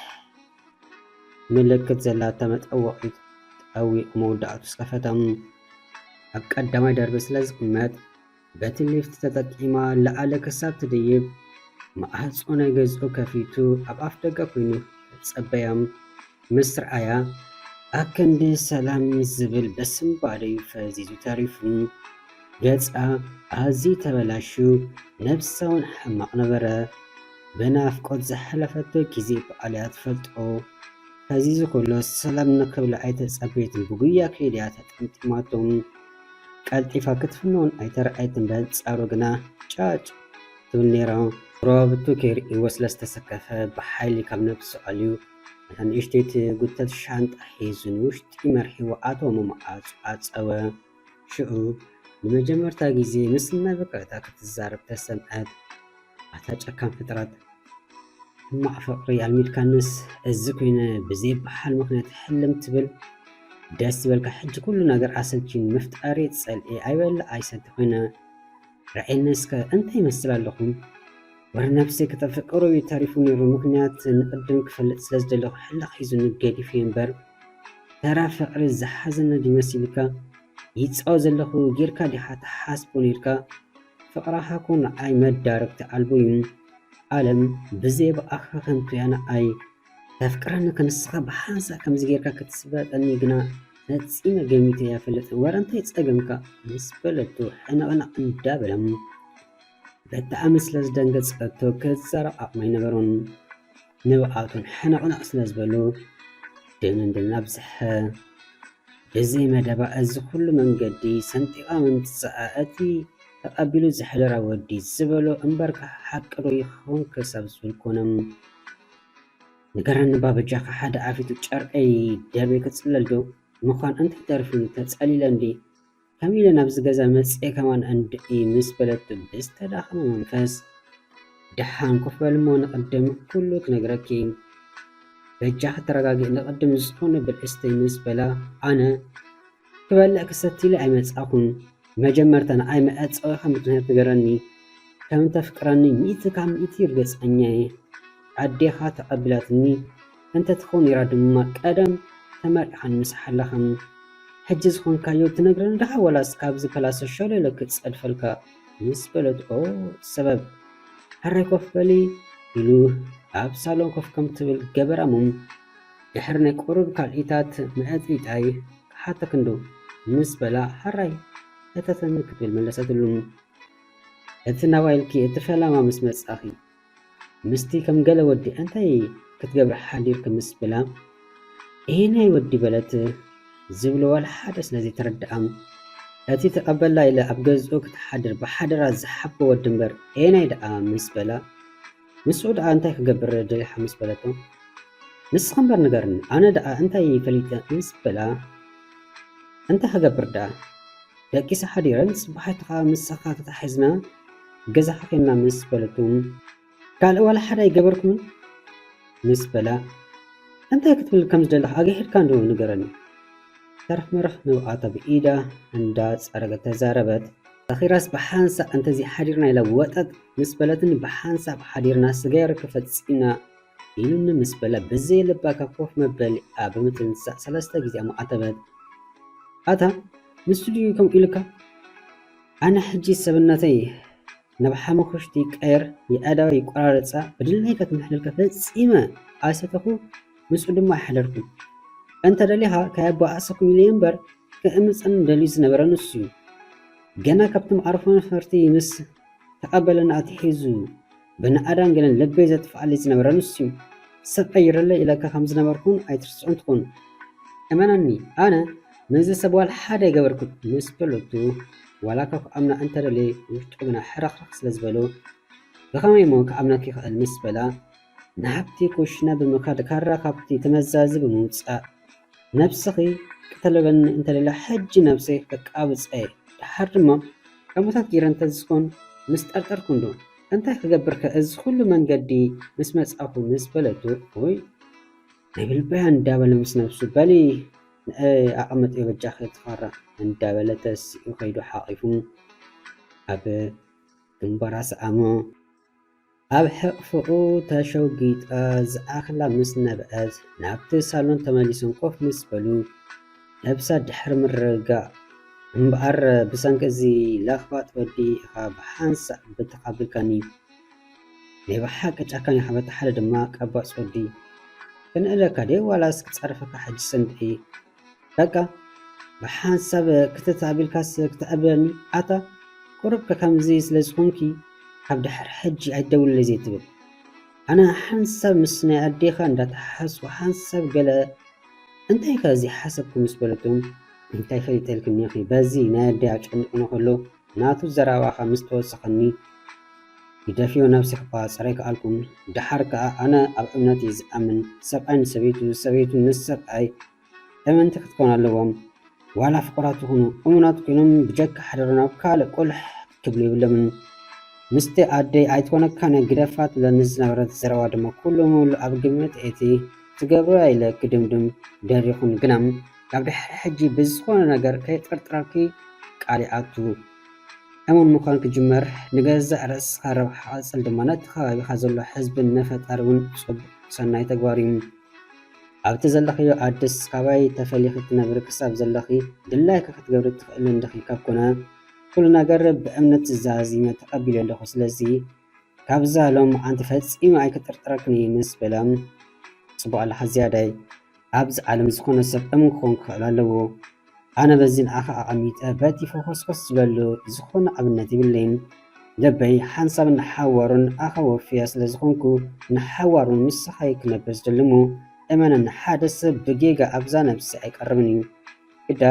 ምልክት ዘላታ መጠወቒት ጠዊቑ መወዳእቱ ዝኸፈተ። ኣብ ቀዳማይ ደርቢ ስለ ዝቕመጥ በቲ ሊፍት ተጠቂማ ላዕሊ ክሳብ ትድይብ ማዕጾ ናይ ገዝኡ ከፊቱ ኣብ ኣፍ ደገ ኮይኑ ክጸበያ ምስ ረኣያ ኣክንዲ ሰላም ዝብል በስንባደዩ ፈዚዙ ተሪፉ። ገጻ ኣዝዩ ተበላሹ፣ ነብሳ እውን ሕማቕ ነበረ። ብናፍቆት ዝሓለፈቶ ግዜ ባዕላ እያ ትፈልጦ። ፈዚዙ ከሎ ሰላም ንክብላ ኣይተጸበየትን፣ ብጉያ ከይዳ እያ ተጠምጢማቶ። ቀልጢፋ ክትፍንውን ኣይተረኣየትን፣ በንጻሩ ግና ጫጭ ትብል ነይራ። ሮብቱ ከይርእይዎ ስለ ዝተሰከፈ ብሓይሊ ካብ ነብሱ ኣልዩ ነታ ንእሽተይ ትጉተት ሻንጣ ሒዙ ንውሽጢ መርሒዎ ኣተወ፣ መማዕጾ ዓጸወ። ሽዑ ንመጀመርታ ግዜ ምስ ነብርካ እታ ክትዛረብ ተሰምዐት። ኣታ ጨካን ፍጥረት፣ ሕማቕ ፍቕሪ ኣልሚድካንስ እዚ ኮይነ ብዘይበሃል ምኽንያት ሕልም ትብል? ደስ ዝበልካ ሕጂ ኩሉ ነገር ኣሰልችኒ፣ ምፍጣረይ ጸልኤ፣ ኣይበልዕ ኣይሰቲ ኮይነ። ርኣየኒ እስከ እንታይ ይመስል ኣለኹ? ወረ ነብሰይ ክጠፍእ ቅሩብ እዩ ተሪፉ ነይሩ፣ ምኽንያት ንቕድም ክፈልጥ ስለ ዝደለኹ ሕልኽ ሒዙኒ ገዲፉ እየ እምበር። ተራ ፍቕሪ ዝሓዘኒ ድዩ መሲልካ? ይጻወ ዘለኹ ጌርካ ዲኻ ትሓስቦ ነይርካ? ፍቕርኻ እኮ ንዓይ መዳርግቲ ኣልቦ እዩ። ዓለም ብዘይ ብኣኻ ከንቱ እያ ንዓይ። ተፍቅረኒ ከንስኻ ብሓንሳእ ከምዚ ጌርካ ክትስበጠኒ ግና ፈጺመ ገሚተ ኣይፈልጥን። ወረ እንታይ ጸገምካ? ምስ በለቶ ሕንቕንቕ እንዳበለ። ብጣዕሚ ስለ ዝደንገጸቶ ክዛረብ ዓቕሚ ኣይነበሮን። ንብዓቱን ሕንቕንቕ ስለ ዝበሉ ድንንድን ኣብዝሐ። ብዘይ መደባ እዚ ኩሉ መንገዲ ሰንጢቓ ምምጽኣ እቲ ተቐቢሉ ዘሕደራ ወዲ ዝበሎ እምበርካ ሓቂ ዶ ይኸውን ክሳብ ዝብል ኮነ። ንገረኒ እባ በጃኻ ሓደ ኣፊቱ ጨርቀይ ደርበይ ክጽለል ዶ ምዃን እንታይ ተሪፉኒ ተጸሊለ እንዲ ከም ኢለ ናብዚ ገዛ መጽኤ ከማን እንድዒ ምስ በለቱ ብዝተዳኸመ መንፈስ፣ ደሓን ኮፍ በል እሞ ንቕድም ኩሉ ክነግረኪ። በጃኺ ተረጋግኢ፣ ንቕድም ዝኾነ ብልዒ ስተይ ምስ በላ፣ ኣነ ክበልዕ ክሰቲ ኢለ ኣይመጻኹን። መጀመርታ ንዓይ መዕጸዊኻ ምኽንያት ንገረኒ። ከም እተፍቅረኒ ሚእቲ ካብ ሚእቲ ርግጸኛ እየ። ኣዴኻ ተቐቢላትኒ እንተትኸውን ነይራ ድማ ቀደም ተመርዒኻኒ ምሳሕ ኣለኻ። ሕጂ ዝኾንካዮ ትነግረኒ ዲኻ ወላስ ካብዚ ፓላሶ ሸለሎ ክጸድፈልካ? ምስ በለቶ፣ ሰበብ ሕራይ ኮፍ በሊ ኢሉ ኣብ ሳሎን ኮፍ ከም ትብል ገበራ እሞ ድሕሪ ናይ ቁሩብ ካልኢታት ምዕጥይጣይ ክሓተክንዶ? ምስ በላ፣ ሕራይ ሕተተኒ ክትብል መለሰትሉ። እቲ ናባይ ኢልኪ እቲ ፈላማ ምስ መጻኺ ምስቲ ከም ገለ ወዲ እንታይ ክትገብሪ ሓዲርኪ? ምስ በላ፣ ኤናይ ወዲ በለት ዝብሎ ዋላ ሓደ ስለ ዘይተረድኣ፣ እቲ ተቐበላ ኢለ ኣብ ገዝኡ ክትሓድር ብሓደራ ዝሓቦ ወዲ እምበር ኤናይ ደኣ ምስ በላ፣ ምስኡ ደኣ እንታይ ክገብር ደሊኻ? ምስ በለቶ፣ ንስኺ እምበር ንገርኒ፣ ኣነ ደኣ እንታይ ፈሊጠ? ምስ በላ፣ እንታይ ክገብር ደኣ ደቂሰ ሓዲረን ጽባሒቱ ከኣ ምሳኻ ተታሒዝና ገዛኻ ኬንና ምስ በለቱ፣ ካልእ ዋላ ሓደ ኣይገበርኩምን ምስ በላ፣ እንታይ ክትብል ከም ዝደለኻ ኣግሒድካ እንዶ ንገረኒ። ተረፍ መረፍ ንብዓታ ብኢዳ እንዳ ጸረገት ተዛረበት። ሰኺራስ ብሓንሳእ እንተዘይ ሓዲርና ኢላ ወጠጥ ምስ በለትኒ ብሓንሳብ ሓዲርና ስጋይ ርክብ ፈጺምና ኢሉኒ ምስ በላ ብዘይ ልባ ካብ ኮፍ መበሊኣ ብምትንሳእ ሰለስተ ግዜ ኣማዕተበት። ኣታ ንሱ ድዩ ከምኡ ኢልካ? ኣነ ሕጂ ሰብነተይ ናብ ሓመኹሽቲ ይቀየር፣ የኣእዳወይ ይቆራረጻ፣ ብድልናይ ከትምሕለልካ ፈጺመ ኣይሰተኹ፣ ምስኡ ድማ ኣይሓደርኩን። እንተ ደሊኻ ከየባኣሰኩም ኢለ እምበር ክእምጸኒ ደልዩ ዝነበረ ንሱ እዩ። ገና ካብቲ መዓርፎ ነፈርቲ ምስ ተቐበለኒ ኣትሒዙ ብንኣዳን ገለን ልበይ ዘጥፍኣለይ ዝነበረ ንሱ እዩ። ሰብ ቀይረለይ ኢለካ ከም ዝነበርኩን ኣይትርስዖን ትኾን። እመነኒ፣ ኣነ ነዚ ሰብ ዋላ ሓደ ኣይገበርኩን ምስ በለቱ፣ ዋላ እኳ ክኣምና እንተደለየ ውሽጡ ግና ሕርኽርኽ ስለ ዝበሎ፣ ብኸመይ እሞ ክኣምነኪ ይኽእል ምስ በላ፣ ናብቲ ኩሽና ብምኻድ ካራ ካብቲ ተመዛዚ ብምውጻእ፣ ነብስኺ ቅተልበኒ እንተደልያ ሕጂ ነብሰይ ከቃብጸ እየ። ደሓር ድማ ከምኡታት ገይረ እንተዝኾን ምስ ጠርጠርኩ እንዶ እንታይ ክገብርከ እዚ ኩሉ መንገዲ ምስ መጻኹ ምስ በለቱ፣ ወይ ናይ ብልበያ እንዳበለ ምስ ነብሱ በሊ ንእ ኣቐመጥዮ በጃኺ ትኻራ እንዳበለ ተሲኡ ከይዱ ሓቒፉ ኣብ ግንባራ ሰኣሞ። ኣብ ሕቕፍኡ ተሸጒጣ ዝኣኽላ ምስ ነብዐት፣ ናብቲ ሳሎን ተመሊሶም ኮፍ ምስ በሉ፣ ነብሳ ድሕሪ ምርግጋእ፣ "እምበኣር ብሰንኪ እዚ ለኽባጥ ወዲ ኢኻ ብሓንሳእ ብትኽ ኣቢልካኒ። ናይ ብሓቂ ጨካን ኢኻ በቲ ሓደ ድማ ቀባጽ ወዲ። ክንእለካ ድየ ዋላስ ክጸርፈካ ሕጂ ሰንድዒ?" በቃ፣ ብሓንሳብ ክትት ኣቢልካስ ክትዕብለኒ? ኣታ፣ ቁሩብ ከ ከምዚ ስለ ዝኾንኪ፣ ካብ ድሕሪ ሕጂ ኣይትደውልለይ ዘይትብል። ኣነ ሓንሳብ ምስ ናይ ኣዴኻ እንዳተሓሓዝኩ ሓንሳብ ገለ፣ እንታይ ከ ዘይሓሰብኩ ምስ በለቶም፣ እንታይ ፈሊጠልክኒ ኢኺ? በዚ ናይ ኣደይ ኣጨንቑኒ ከሎ፣ ናቱ ዘረባኻ ምስ ተወሰኸኒ፣ ግደፍዮ ነብስኺ እኳ ጽሬ ከኣልኩን፣ ደሓር ከኣ ኣነ ኣብ እምነት እየ ዝኣምን። ሰብኣይ ንሰበይቱ፣ ሰበይቱ ንሰብኣይ እምንቲ ክትኮን ኣለዎም። ዋላ ፍቑራት ይኹኑ እሙናት ኮይኖም ብጀካ ሓደሮ ናብ ካልእ ቁልሕ ክብሉ የብሎምን። ምስቲ ኣደይ ኣይትኾነካን እያ ግደፋ ትብለኒ ዝነበረት ዘረባ ድማ ኩሉ ሙሉ ኣብ ግምት እቲ ትገብሮ ኢለ ክድምድም ደሊኹን፣ ግና ካብ ድሕሪ ሕጂ ብዝኾነ ነገር ከይጥርጥረኪ ቃል ይኣቱ። እሙን ምዃን ክጅመር፣ ንገዛእ ርእስኻ ረብሓ ቀጽል ድማ ነቲ ከባቢኻ ዘሎ ህዝብን ንፈጣሪ እውን ጽቡቕ ሰናይ ተግባር እዩ። ኣብቲ ዘለኽዮ ዓድስ ካባይ ተፈሊኺ ትነብሪ ክሳብ ዘለኺ ድላይኪ ክትገብሪ ትኽእሊ እንድኺ ካብ ኮነ፣ ኩሉ ነገር ብእምነት ዝዛዚመ ተቐቢለ ኣለኹ። ስለዚ ካብዛ ሎም ኣንቲ ፈጺመ ኣይክጥርጥረክን እየ ምስ በላ፣ ጽቡቕ ኣለኻ ዝያዳይ። ኣብዚ ዓለም ዝኾነ ሰብ እሙን ክኾን ክኽእል ኣለዎ። ኣነ በዚ ንዓኻ ኣቐሚጠ በቲ ፈኾስኮስ ዝበሉ ዝኾነ ኣብነት ይብለይን። ልበይ ሓንሳብ ንሓዋሩን ንዓኻ ወፍያ ስለ ዝኾንኩ፣ ንሓዋሩን ምሳኻ ክነብር ዝደሊ እሞ፣ እመነኒ፣ ሓደ ሰብ ብጌጋ ኣብዛ ነብሲ ኣይቀርብን እዩ። ግዳ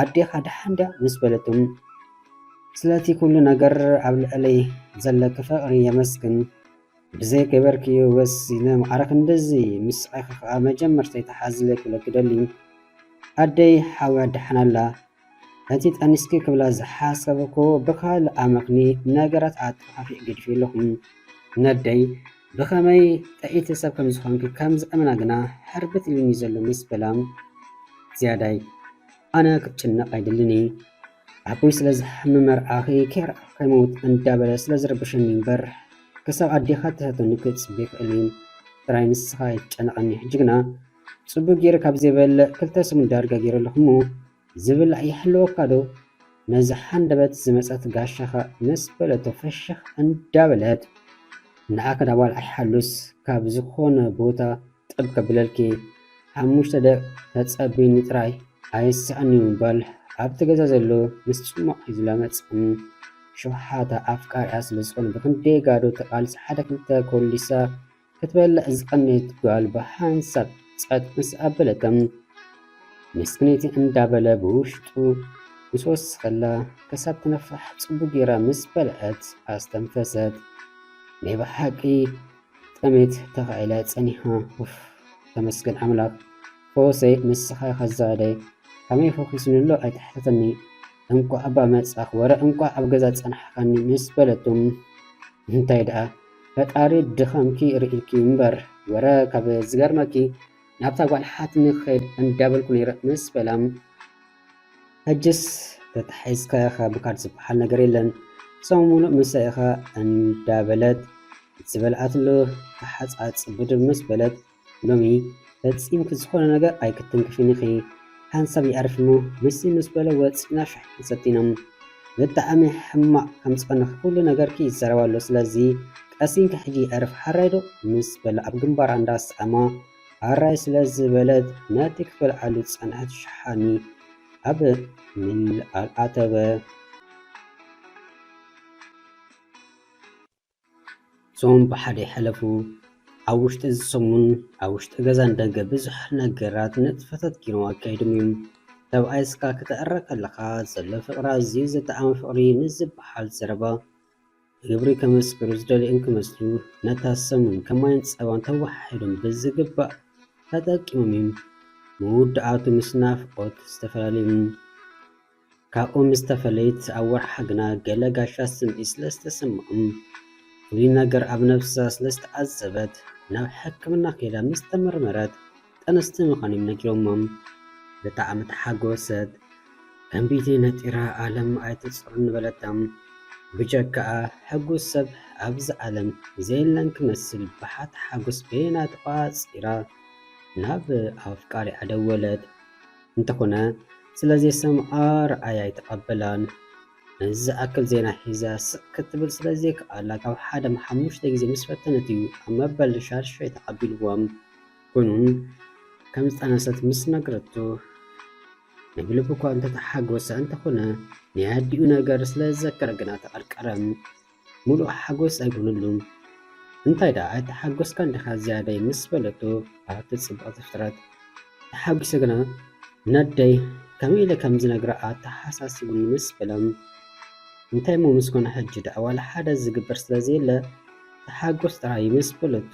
ኣዴኻ ደሓን ድያ ምስ በለቶም፣ ስለቲ ኩሉ ነገር ኣብ ልዕለይ ዘለኪ ፍቕሪ የመስግን። ብዘይ ገበርክዮ ወሲነ ማዕረ ክንድዚ ምስዓኺ ከኣ መጀመርታ ይተሓዝለይ ክብለኪ ደሊ። ኣደይ ሓውያ ደሓን ኣላ። እቲ ጠኒስኪ ክብላ ዝሓሰብኩ ብኻልእ ኣመኽኒ ነገራት ኣጠፋፊእ ገዲፈ ኣለኹ። ነደይ ብኸመይ ጥዕይቲ ሰብ ከም ዝኾንኪ ከም ዝእምና ግና ሕርብት ኢሉኒ ዘሎ ምስ በላ፣ ዝያዳይ ኣነ ክትጭነቕ ኣይደልን። ኣቦይ ስለ ዝሓመመ ርኣኺ ከይርኣኽ ከይመውት እንዳበለ ስለ ዝረብሸኒ እምበር ክሳብ ኣዴኻ ትፈትወኒ ክጽቢ ይኽእል እዩ። ጥራይ ንስኻ ኣይትጨነቐኒ። ሕጂ ግና ጽቡቕ ገይረ ካብ ዘይበልዕ ክልተ ሰሙን ዳርጋ ገይረ ኣለኹ እሞ ዝብላዕ ይህልወካ ዶ? ነዚ ሃንደበት ዝመጸት ጋሻኻ ምስ በለቶ ፍሽኽ እንዳበለት ንኣኻ ዳ ጓል ኣይሓሉስ ካብ ዝኾነ ቦታ ጠብ ከብለልኪ፣ ሓሙሽተ ደቂቕ ተጸበይኒ ጥራይ ኣይስኣን እዩ ምባል ኣብቲ ገዛ ዘሎ ምስ ጽሙቕ እዩ ዝለመጽን። ሸውሓታ ኣፍቃሪኣ ስለ ዝኾነ ብኽንደይ ጋዶ ተቓልሲ ሓደ ክልተ ኮሊሳ ክትበልዕ ዝቐነየት ጓል ብሓንሳብ ጸጥ ምስ ኣበለቶም፣ ምስክነይቲ እንዳበለ ብውሽጡ ምስ ወሰኸላ ክሳብ ትነፍሕ ጽቡቕ ጌራ ምስ በልዐት ኣስተንፈሰት። ናይ ብሓቂ ጥሜት ተኻኢላ ጸኒሓ። ኡፍ፣ ተመስገን ኣምላኽ። ፈወሰይ ንስኻ ኢኻ ዝያዳይ። ከመይ ፈኺሱኒ ኣሎ ኣይትሕተተኒ። እንቋዕ እባ መጻኽ፣ ወረ እንቋዕ ኣብ ገዛ ጸናሕካኒ ምስ በለቶም፣ እንታይ ደኣ ፈጣሪ ድኻምኪ ርኢልኪ እምበር፣ ወረ ካብ ዝገርመኪ ናብታ ጓል ሓትኒ ክኸይድ እንዳበልኩ ነይረ ምስ በላ፣ ሕጅስ ተታሒዝካ ኢኻ፣ ብካድ ዝበሃል ነገር የለን። ጾም ሙሉእ ምሳይ ኢኻ እንዳበለት ዝበልዓትሉ ተሓጻጽ ብድር ምስ በለት፣ ሎሚ ፈጺምኪ ዝኾነ ነገር ኣይክትንክፍን ኢኺ። ሓንሳብ የዕርፍ እሞ፣ ምስ ምስ በለ ወጺና ሻሂ ክንሰቲ ኢና። ብጣዕሚ ሕማቕ ከም ዝቐነኺ ኩሉ ነገርኪ ይዛረብ ኣሎ። ስለዚ ቀሲንኪ ሕጂ የዕርፍ ሓራይ ዶ? ምስ በለ ኣብ ግንባራ እንዳሰኣማ፣ ሓራይ ስለ ዝበለት ነቲ ክትበልዓሉ ዝጸንሐት ሸሓኒ ኣብ ምልኣል ኣተወ። ጾም ብሓደ ይሕለፉ። ኣብ ውሽጢ እዚ ሰሙን ኣብ ውሽጢ ገዛን ደገ ብዙሕ ነገራት ንጥፈታት ጌሮም ኣካይዶም እዮም። ሰብኣይ እስካ ክትዕረ ከለኻ ዘሎ ፍቕሪ ኣዝዩ ዘጠዓመ ፍቕሪ ንዝበሃል ዘረባ ብግብሪ ከመስክሩ ዝደልዩ እንክመስሉ፣ ነታ ሰሙን ከም ማይን ጸባን ተወሓሒዶም ብዝግባእ ተጠቂሞም እዮም። መወዳእቱ ምስ ናፍቖት ዝተፈላለዩ። ካብኡ ምስ ተፈለየት ኣብ ወርሓ ግና ገለ ጋሻ ስምዒት ስለ ዝተሰምዖም፣ ፍሉይ ነገር ኣብ ነብሳ ስለ ዝተዓዘበት፣ ናብ ሕክምና ከይዳ ምስ ተመርመረት፣ ጠነስቲ ምዃኖም ነጊሮሞም። ብጣዕሚ ተሓጎሰት። ከም ቤተይ ነጢራ፣ "ኣለም ኣይትጽሩኒ" በለቶም። ብጀካኣ ሕጉስ ሰብ ኣብዚ ዓለም ዘየለን ክመስል ብሓት ሓጎስ ቤና ተቋጺራ ናብ ኣፍቃሪኣ ደወለት። እንተኾነ ስለዘይሰምዓ ረኣያ ኣይተቐበላን። ነዚ ዝኣክል ዜና ሒዛ ስቕ ክትብል ስለዘይከኣላ ካብ ሓደ ሓሙሽተ ግዜ ምስ ፈተነት እዩ ኣብ መበል ሻድሻይ ተቐቢልዎም። ኮይኑ ከም ዝጠነሰት ምስ ነግረቶ ንብልቡ እኳ እንተተሓጎሰ እንተኾነ ናይ ኣዲኡ ነገር ስለ ዝዘከረ ግና ተቐርቀረ። ሙሉእ ሓጎስ ኣይኮነሉን። እንታይ ደኣ ኣይተሓጎስካን ዲኻ ዝያዳይ ምስ በለቶ ኣብቲ ጽብቕቲ ፍጥረት ተሓጒሰ ግና ነደይ ከመይ ኢለ ከም ዝነግራ ኣተሓሳሲቡኒ ምስ በለ እንታይ እሞ ምስ ኮነ ሕጂ ደኣ ዋላ ሓደ ዝግበር ስለ ዘየለ ተሓጎስ ጥራይ ምስ በለቶ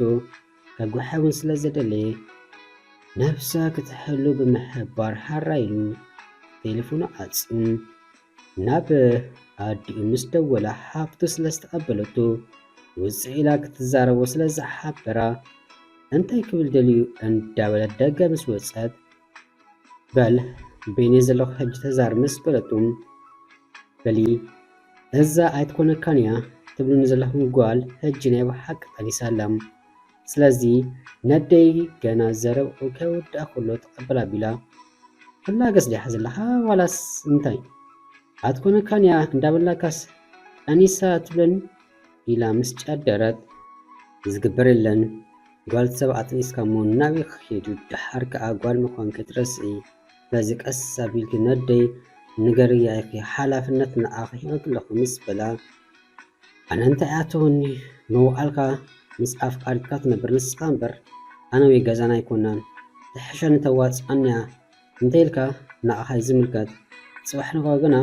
ከጉሕያ እውን ስለ ዘደለየ ነብሳ ክትሕሉ ብምሕባር ሃራ ኢሉ ቴሌፎኑ ዓጽዩ ናብ ኣዲኡ ምስ ደወለ ሓፍቱ ስለ ዝተቐበለቶ ውፅእ ኢላ ክትዛረቦ ስለ ዝሓበራ እንታይ ክብል ደልዩ እንዳበለት ደገ ምስ ወፀት በል በይነ ዘለኹ ሕጂ ተዛር ምስ በለቱ በሊ እዛ ኣይትኮነካን እያ ትብሉኒ ዘለኹም ጓል ሕጂ ናይ ብሓቂ ጠኒሳ ኣላ። ስለዚ ነደይ ገና ዘረብኡ ከይወድኣ ከሎ ተቐበል ኣቢላ ትላገጽ ዲኻ ዘለኻ ዋላስ እንታይ? ኣትኮነካን እያ እንዳበላካስ ጠኒሳ ትብለኒ ኢላ ምስ ጨደረት ዝግበር የለን። ጓል ሰብ ኣጥኒስካ እሞ ናበይ ክኸይድ እዩ? ደሓር ከኣ ጓል ምዃን ከይትረስዒ። ስለዚ ቀስ ኣቢልኪ ነደይ ንገርያ ኢኺ ሓላፍነት ንዓኺ ሂበኪ ኣለኹ ምስ በላ ኣነ እንታይ ኣተወኒ መዋኣልካ ምስ ኣፍቃሪትካ ትነብር ንስኻ እምበር ኣነ ወይ ገዛና ኣይኮናን ትሕሸኒ ተዋፅኣንያ እንተ ኢልካ ንዓኻ እዩ ዝምልከት ፅባሕ ንግሆ ግና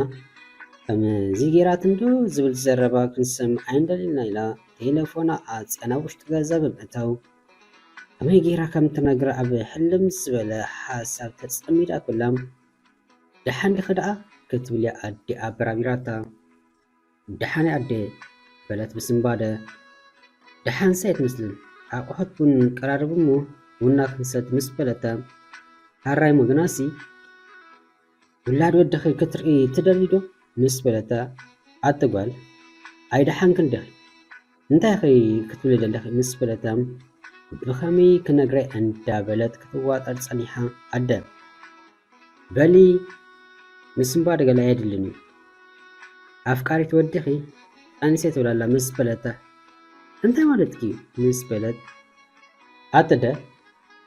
ከምዚ ገይራትንዶ ዝብል ዘረባ ክንሰምዕ ኣይንደልይና ኢላ ቴለፎና ኣፅያ ናብ ውሽጢ ገዛ ብምእታው ከመይ ገይራ ከም ትነግራ ኣብ ሕልም ዝበለ ሓሳብ ተፀሚዳ ኩላ ደሓን ዲኺ ደኣ ክትብል እያ ኣዲኣ ኣበራቢራታ። ደሓን ኣደ በለት ብስንባደ። ደሓንሲ ኣይትመስልን። ኣቑሑት ቡን ቀራርቡ እሞ ቡና ክንሰቲ ምስ በለታ፣ ሃራይ እሞ ግናሲ ውላድ ወድኺ ክትርኢ ትደልዪ ዶ? ምስ በለታ፣ ኣቲ ጓል ኣይደሓንክን ዲኺ? እንታይ ኢኺ ክትብሊ ደለኺ? ምስ በለታ፣ ብኸመይ ክነግራ እንዳበለት ክትዋጠር ጸኒሓ። ኣደ በሊ ምስንባድ ገለ ኣየድልን እዩ። ኣፍቃሪት ወድኺ ጠንሴ ትብላላ ምስ በለታ፣ እንታይ ማለትኪ እዩ? ምስ በለት፣ ኣትደ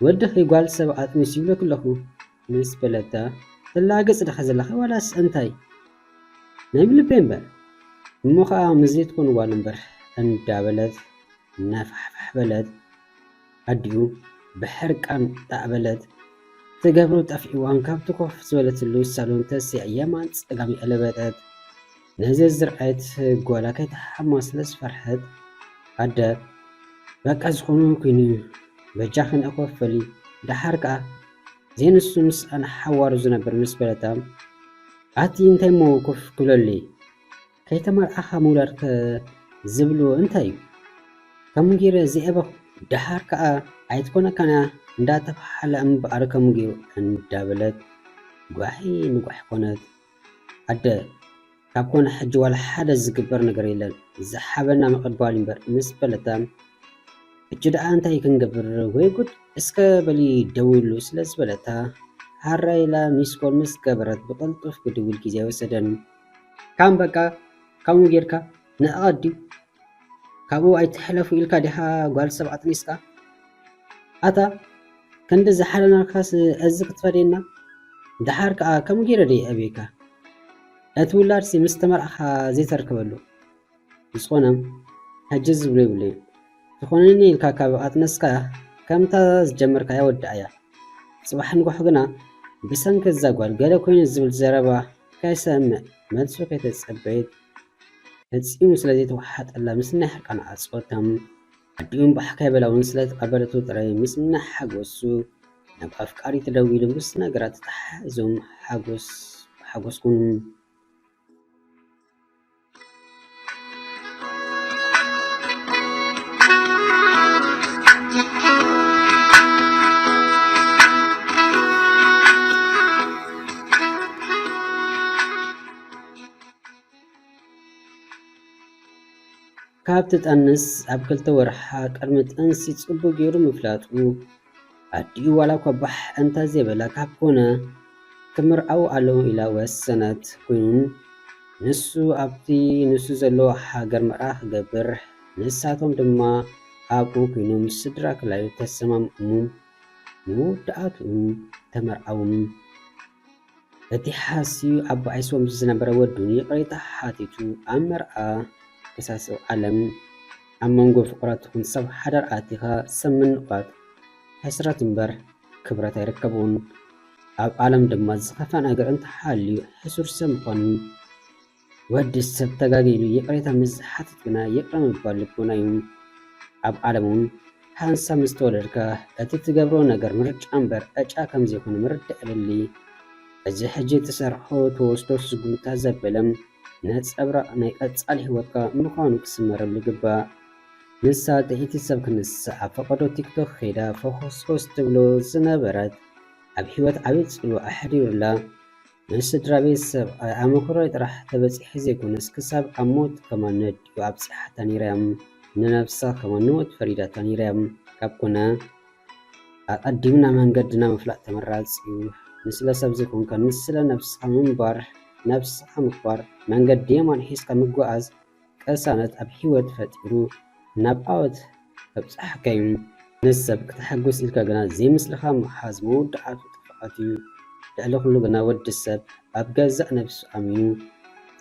ወድኺ ጓል ሰብ ኣጥኒሱ ይብለኪ ኣለኹ ምስ በለታ፣ ትላገጽ ዲኻ ዘለኺ ዋላስ እንታይ? ናይ ብልበይ እምበር እሞ ኸኣ ምስ ዘይትኮን ጓል እምበር እንዳበለት ነፋሕፋሕ በለት። ኣዲኡ ብሕርቃን ጣዕ በለት። ትገብሮ ጠፊእዋን ካብቲ ኮፍ ዝበለትሉ ሳሎን ተሲኣ የማን ጸጋም የዕለበጠት። ነዚ ዝረኣየት ጓላ ከይትሓማ ስለ ዝፈርሐት ኣደ በቃ ዝኾነ ኮይኑ በጃኺ ንዕኮፍ በሊ ደሓር ከኣ ዘይንሱ ምስኣን ሓዋሩ ዝነብር ምስ በለታ ኣቲ እንታይ እሞ ኮፍ ክብለለይ ከይተመርዓኻ ምውላድከ ዝብልዎ እንታይ እዩ? ከምኡ ገይረ ዘይኣበኹ ደሓር ከኣ ኣይትኮነካን እያ እንዳተባሓሓላ እምበኣር ከምኡ ገይሩ እንዳበለት ጓሒ ንጓሒ ኮነት። ኣደ ካብ ኮነ ሕጂ ዋላ ሓደ ዝግበር ነገር የለን ዝሓበና ምቕባል እምበር ምስ በለታ ሕጂ ደኣ እንታይ ክንገብር ወይ ጉድ እስከ በሊ ደውሉ ስለ ዝበለታ ሃራ ኢላ ሚስኮል ምስ ገበረት ብቕልጡፍ ክድውል ግዜ ኣይወሰደን። ካም በቃ ከምኡ ጌርካ ንዕቐት ድዩ? ካብኡ ኣይትሕለፉ ኢልካ ዲኻ ጓል ሰብ ኣጥኒስካ? ኣታ ክንዲ ዝሓለናልካስ እዚ ክትፈድየና? ደሓር ከኣ ከምኡ ጌረ ድየ ኣብየካ? እቲ ውላድሲ ምስ ተመርዓኻ ዘይተርክበሉ? ብዝኾነ ሕጂ ዝብሎ የብለይን። ትኾነኒ ኢልካ ካብ ኣጥነስካ ከምታ ዝጀመርካያ ወድኣያ። ጽባሕ ንጎሖ ግና ብሰንኪ እዛ ጓል ገለ ኮይኑ ዝብል ዘረባ ከይሰምዕ መልሱ ከይተጸበየት ፈጺሙ ስለ ዘይተወሓጠላ ምስ ናይ ሕርቃን ዓጸወቶም ኣዲኡን ባሕ ከይበላ እውን ስለ ተቐበለቶ ጥራይ ምስ ናይ ሓጎሱ ናብ ኣፍቃሪቱ ደዊሉ ምስ ነገራ ተተሓሒዞም ሓጎስ ሓጎስኩም ካብ ትጠንስ ኣብ ክልተ ወርሓ ቅድሚ ጥንሲ ጽቡቕ ገይሩ ምፍላጡ፣ ኣዲኡ ዋላ እኳ ባሕ እንተ ዘይበላ ካብ ኮነ ክምርዓው ኣለዉ ኢላ ወሰነት። ኮይኑን ንሱ ኣብቲ ንሱ ዘለዎ ሃገር መርዓ ክገብር፣ ንሳቶም ድማ ኣብኡ ኮይኖም ስድራ ክላዩ ተሰማምዑ። መወዳእትኡ ተመርዓዎም። እቲ ሓስዩ ኣብ ባይሶም ዝነበረ ወዱ ይቕሬታ ሓቲቱ ኣብ መርዓ ክሳሰው ዓለም። ኣብ መንጎ ፍቑራት ትኹን ሰብ ሓዳር ኣቲኻ ሰብ ምንቋት ሕስረት እምበር ክብረት ኣይርከቦን። ኣብ ዓለም ድማ ዝኸፍኣ ነገር እንተሃልዩ ሕሱር ሰብ ምዃኑ። ወዲ ሰብ ተጋጊሉ ይቕሬታ ምስ ዝሓትት ግና ይቕረ ምባል ልቦና እዩ። ኣብ ዓለም እውን ሓንሳብ ምስ ተወለድካ እቲ ትገብሮ ነገር ምርጫ እምበር ዕጫ ከም ዘይኮነ ምርዳእ የድሊ። እዚ ሕጂ ትሰርሖ ትወስዶ ስጉምታት ዘበለ ነጸብራቕ ናይ ቀጻሊ ህይወትካ ምዃኑ ክስመረሉ ይግባእ። ንሳ ጥዕይቲ ሰብ ክንሳ ኣብ ፈቐዶ ቲክቶክ ከይዳ ፈኾስኾስ ትብሎ ዝነበረት ኣብ ህይወት ዓቢ ጽልዋ ኣሕዲሩላ። ምስ ስድራ ቤት ሰብኣይ ኣመክሮይ ጥራሕ ተበጺሐ ዘይኮነስ ክሳብ ኣብ ሞት ከማን ነዲኡ ኣብጺሓታ ነይራ እያ። ንነብሳ ከማን ንሞት ፈሪዳታ ነይራ እያ። ካብ ኮነ ኣቐዲምና መንገድና ምፍላጥ ተመራጺ እዩ። ንስለ ሰብ ዘይኮንካ ንስለ ነብስኻ ምንባር፣ ነብስኻ ምኽባር፣ መንገዲ የማን ሒዝካ ምጉዓዝ ቅሳነት ኣብ ህይወት ፈጢሩ ናብ ዓወት ከብጽሓካ እዩ። ንሰብ ክተሐጉስ ኢልካ ግና ዘይምስልኻ ምሓዝ መወዳእቱ ጥፍኣት እዩ። ልዕሊ ኩሉ ግና ወዲ ሰብ ኣብ ገዛእ ነብሱ ኣሚኑ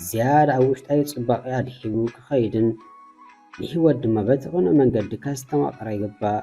ዝያዳ ኣብ ውሽጣዊ ጽባቐ ኣድሂቡ ክኸይድን ንህይወት ድማ በቲ ቅኑዕ መንገዲ ከስተማቕራ ይግባእ።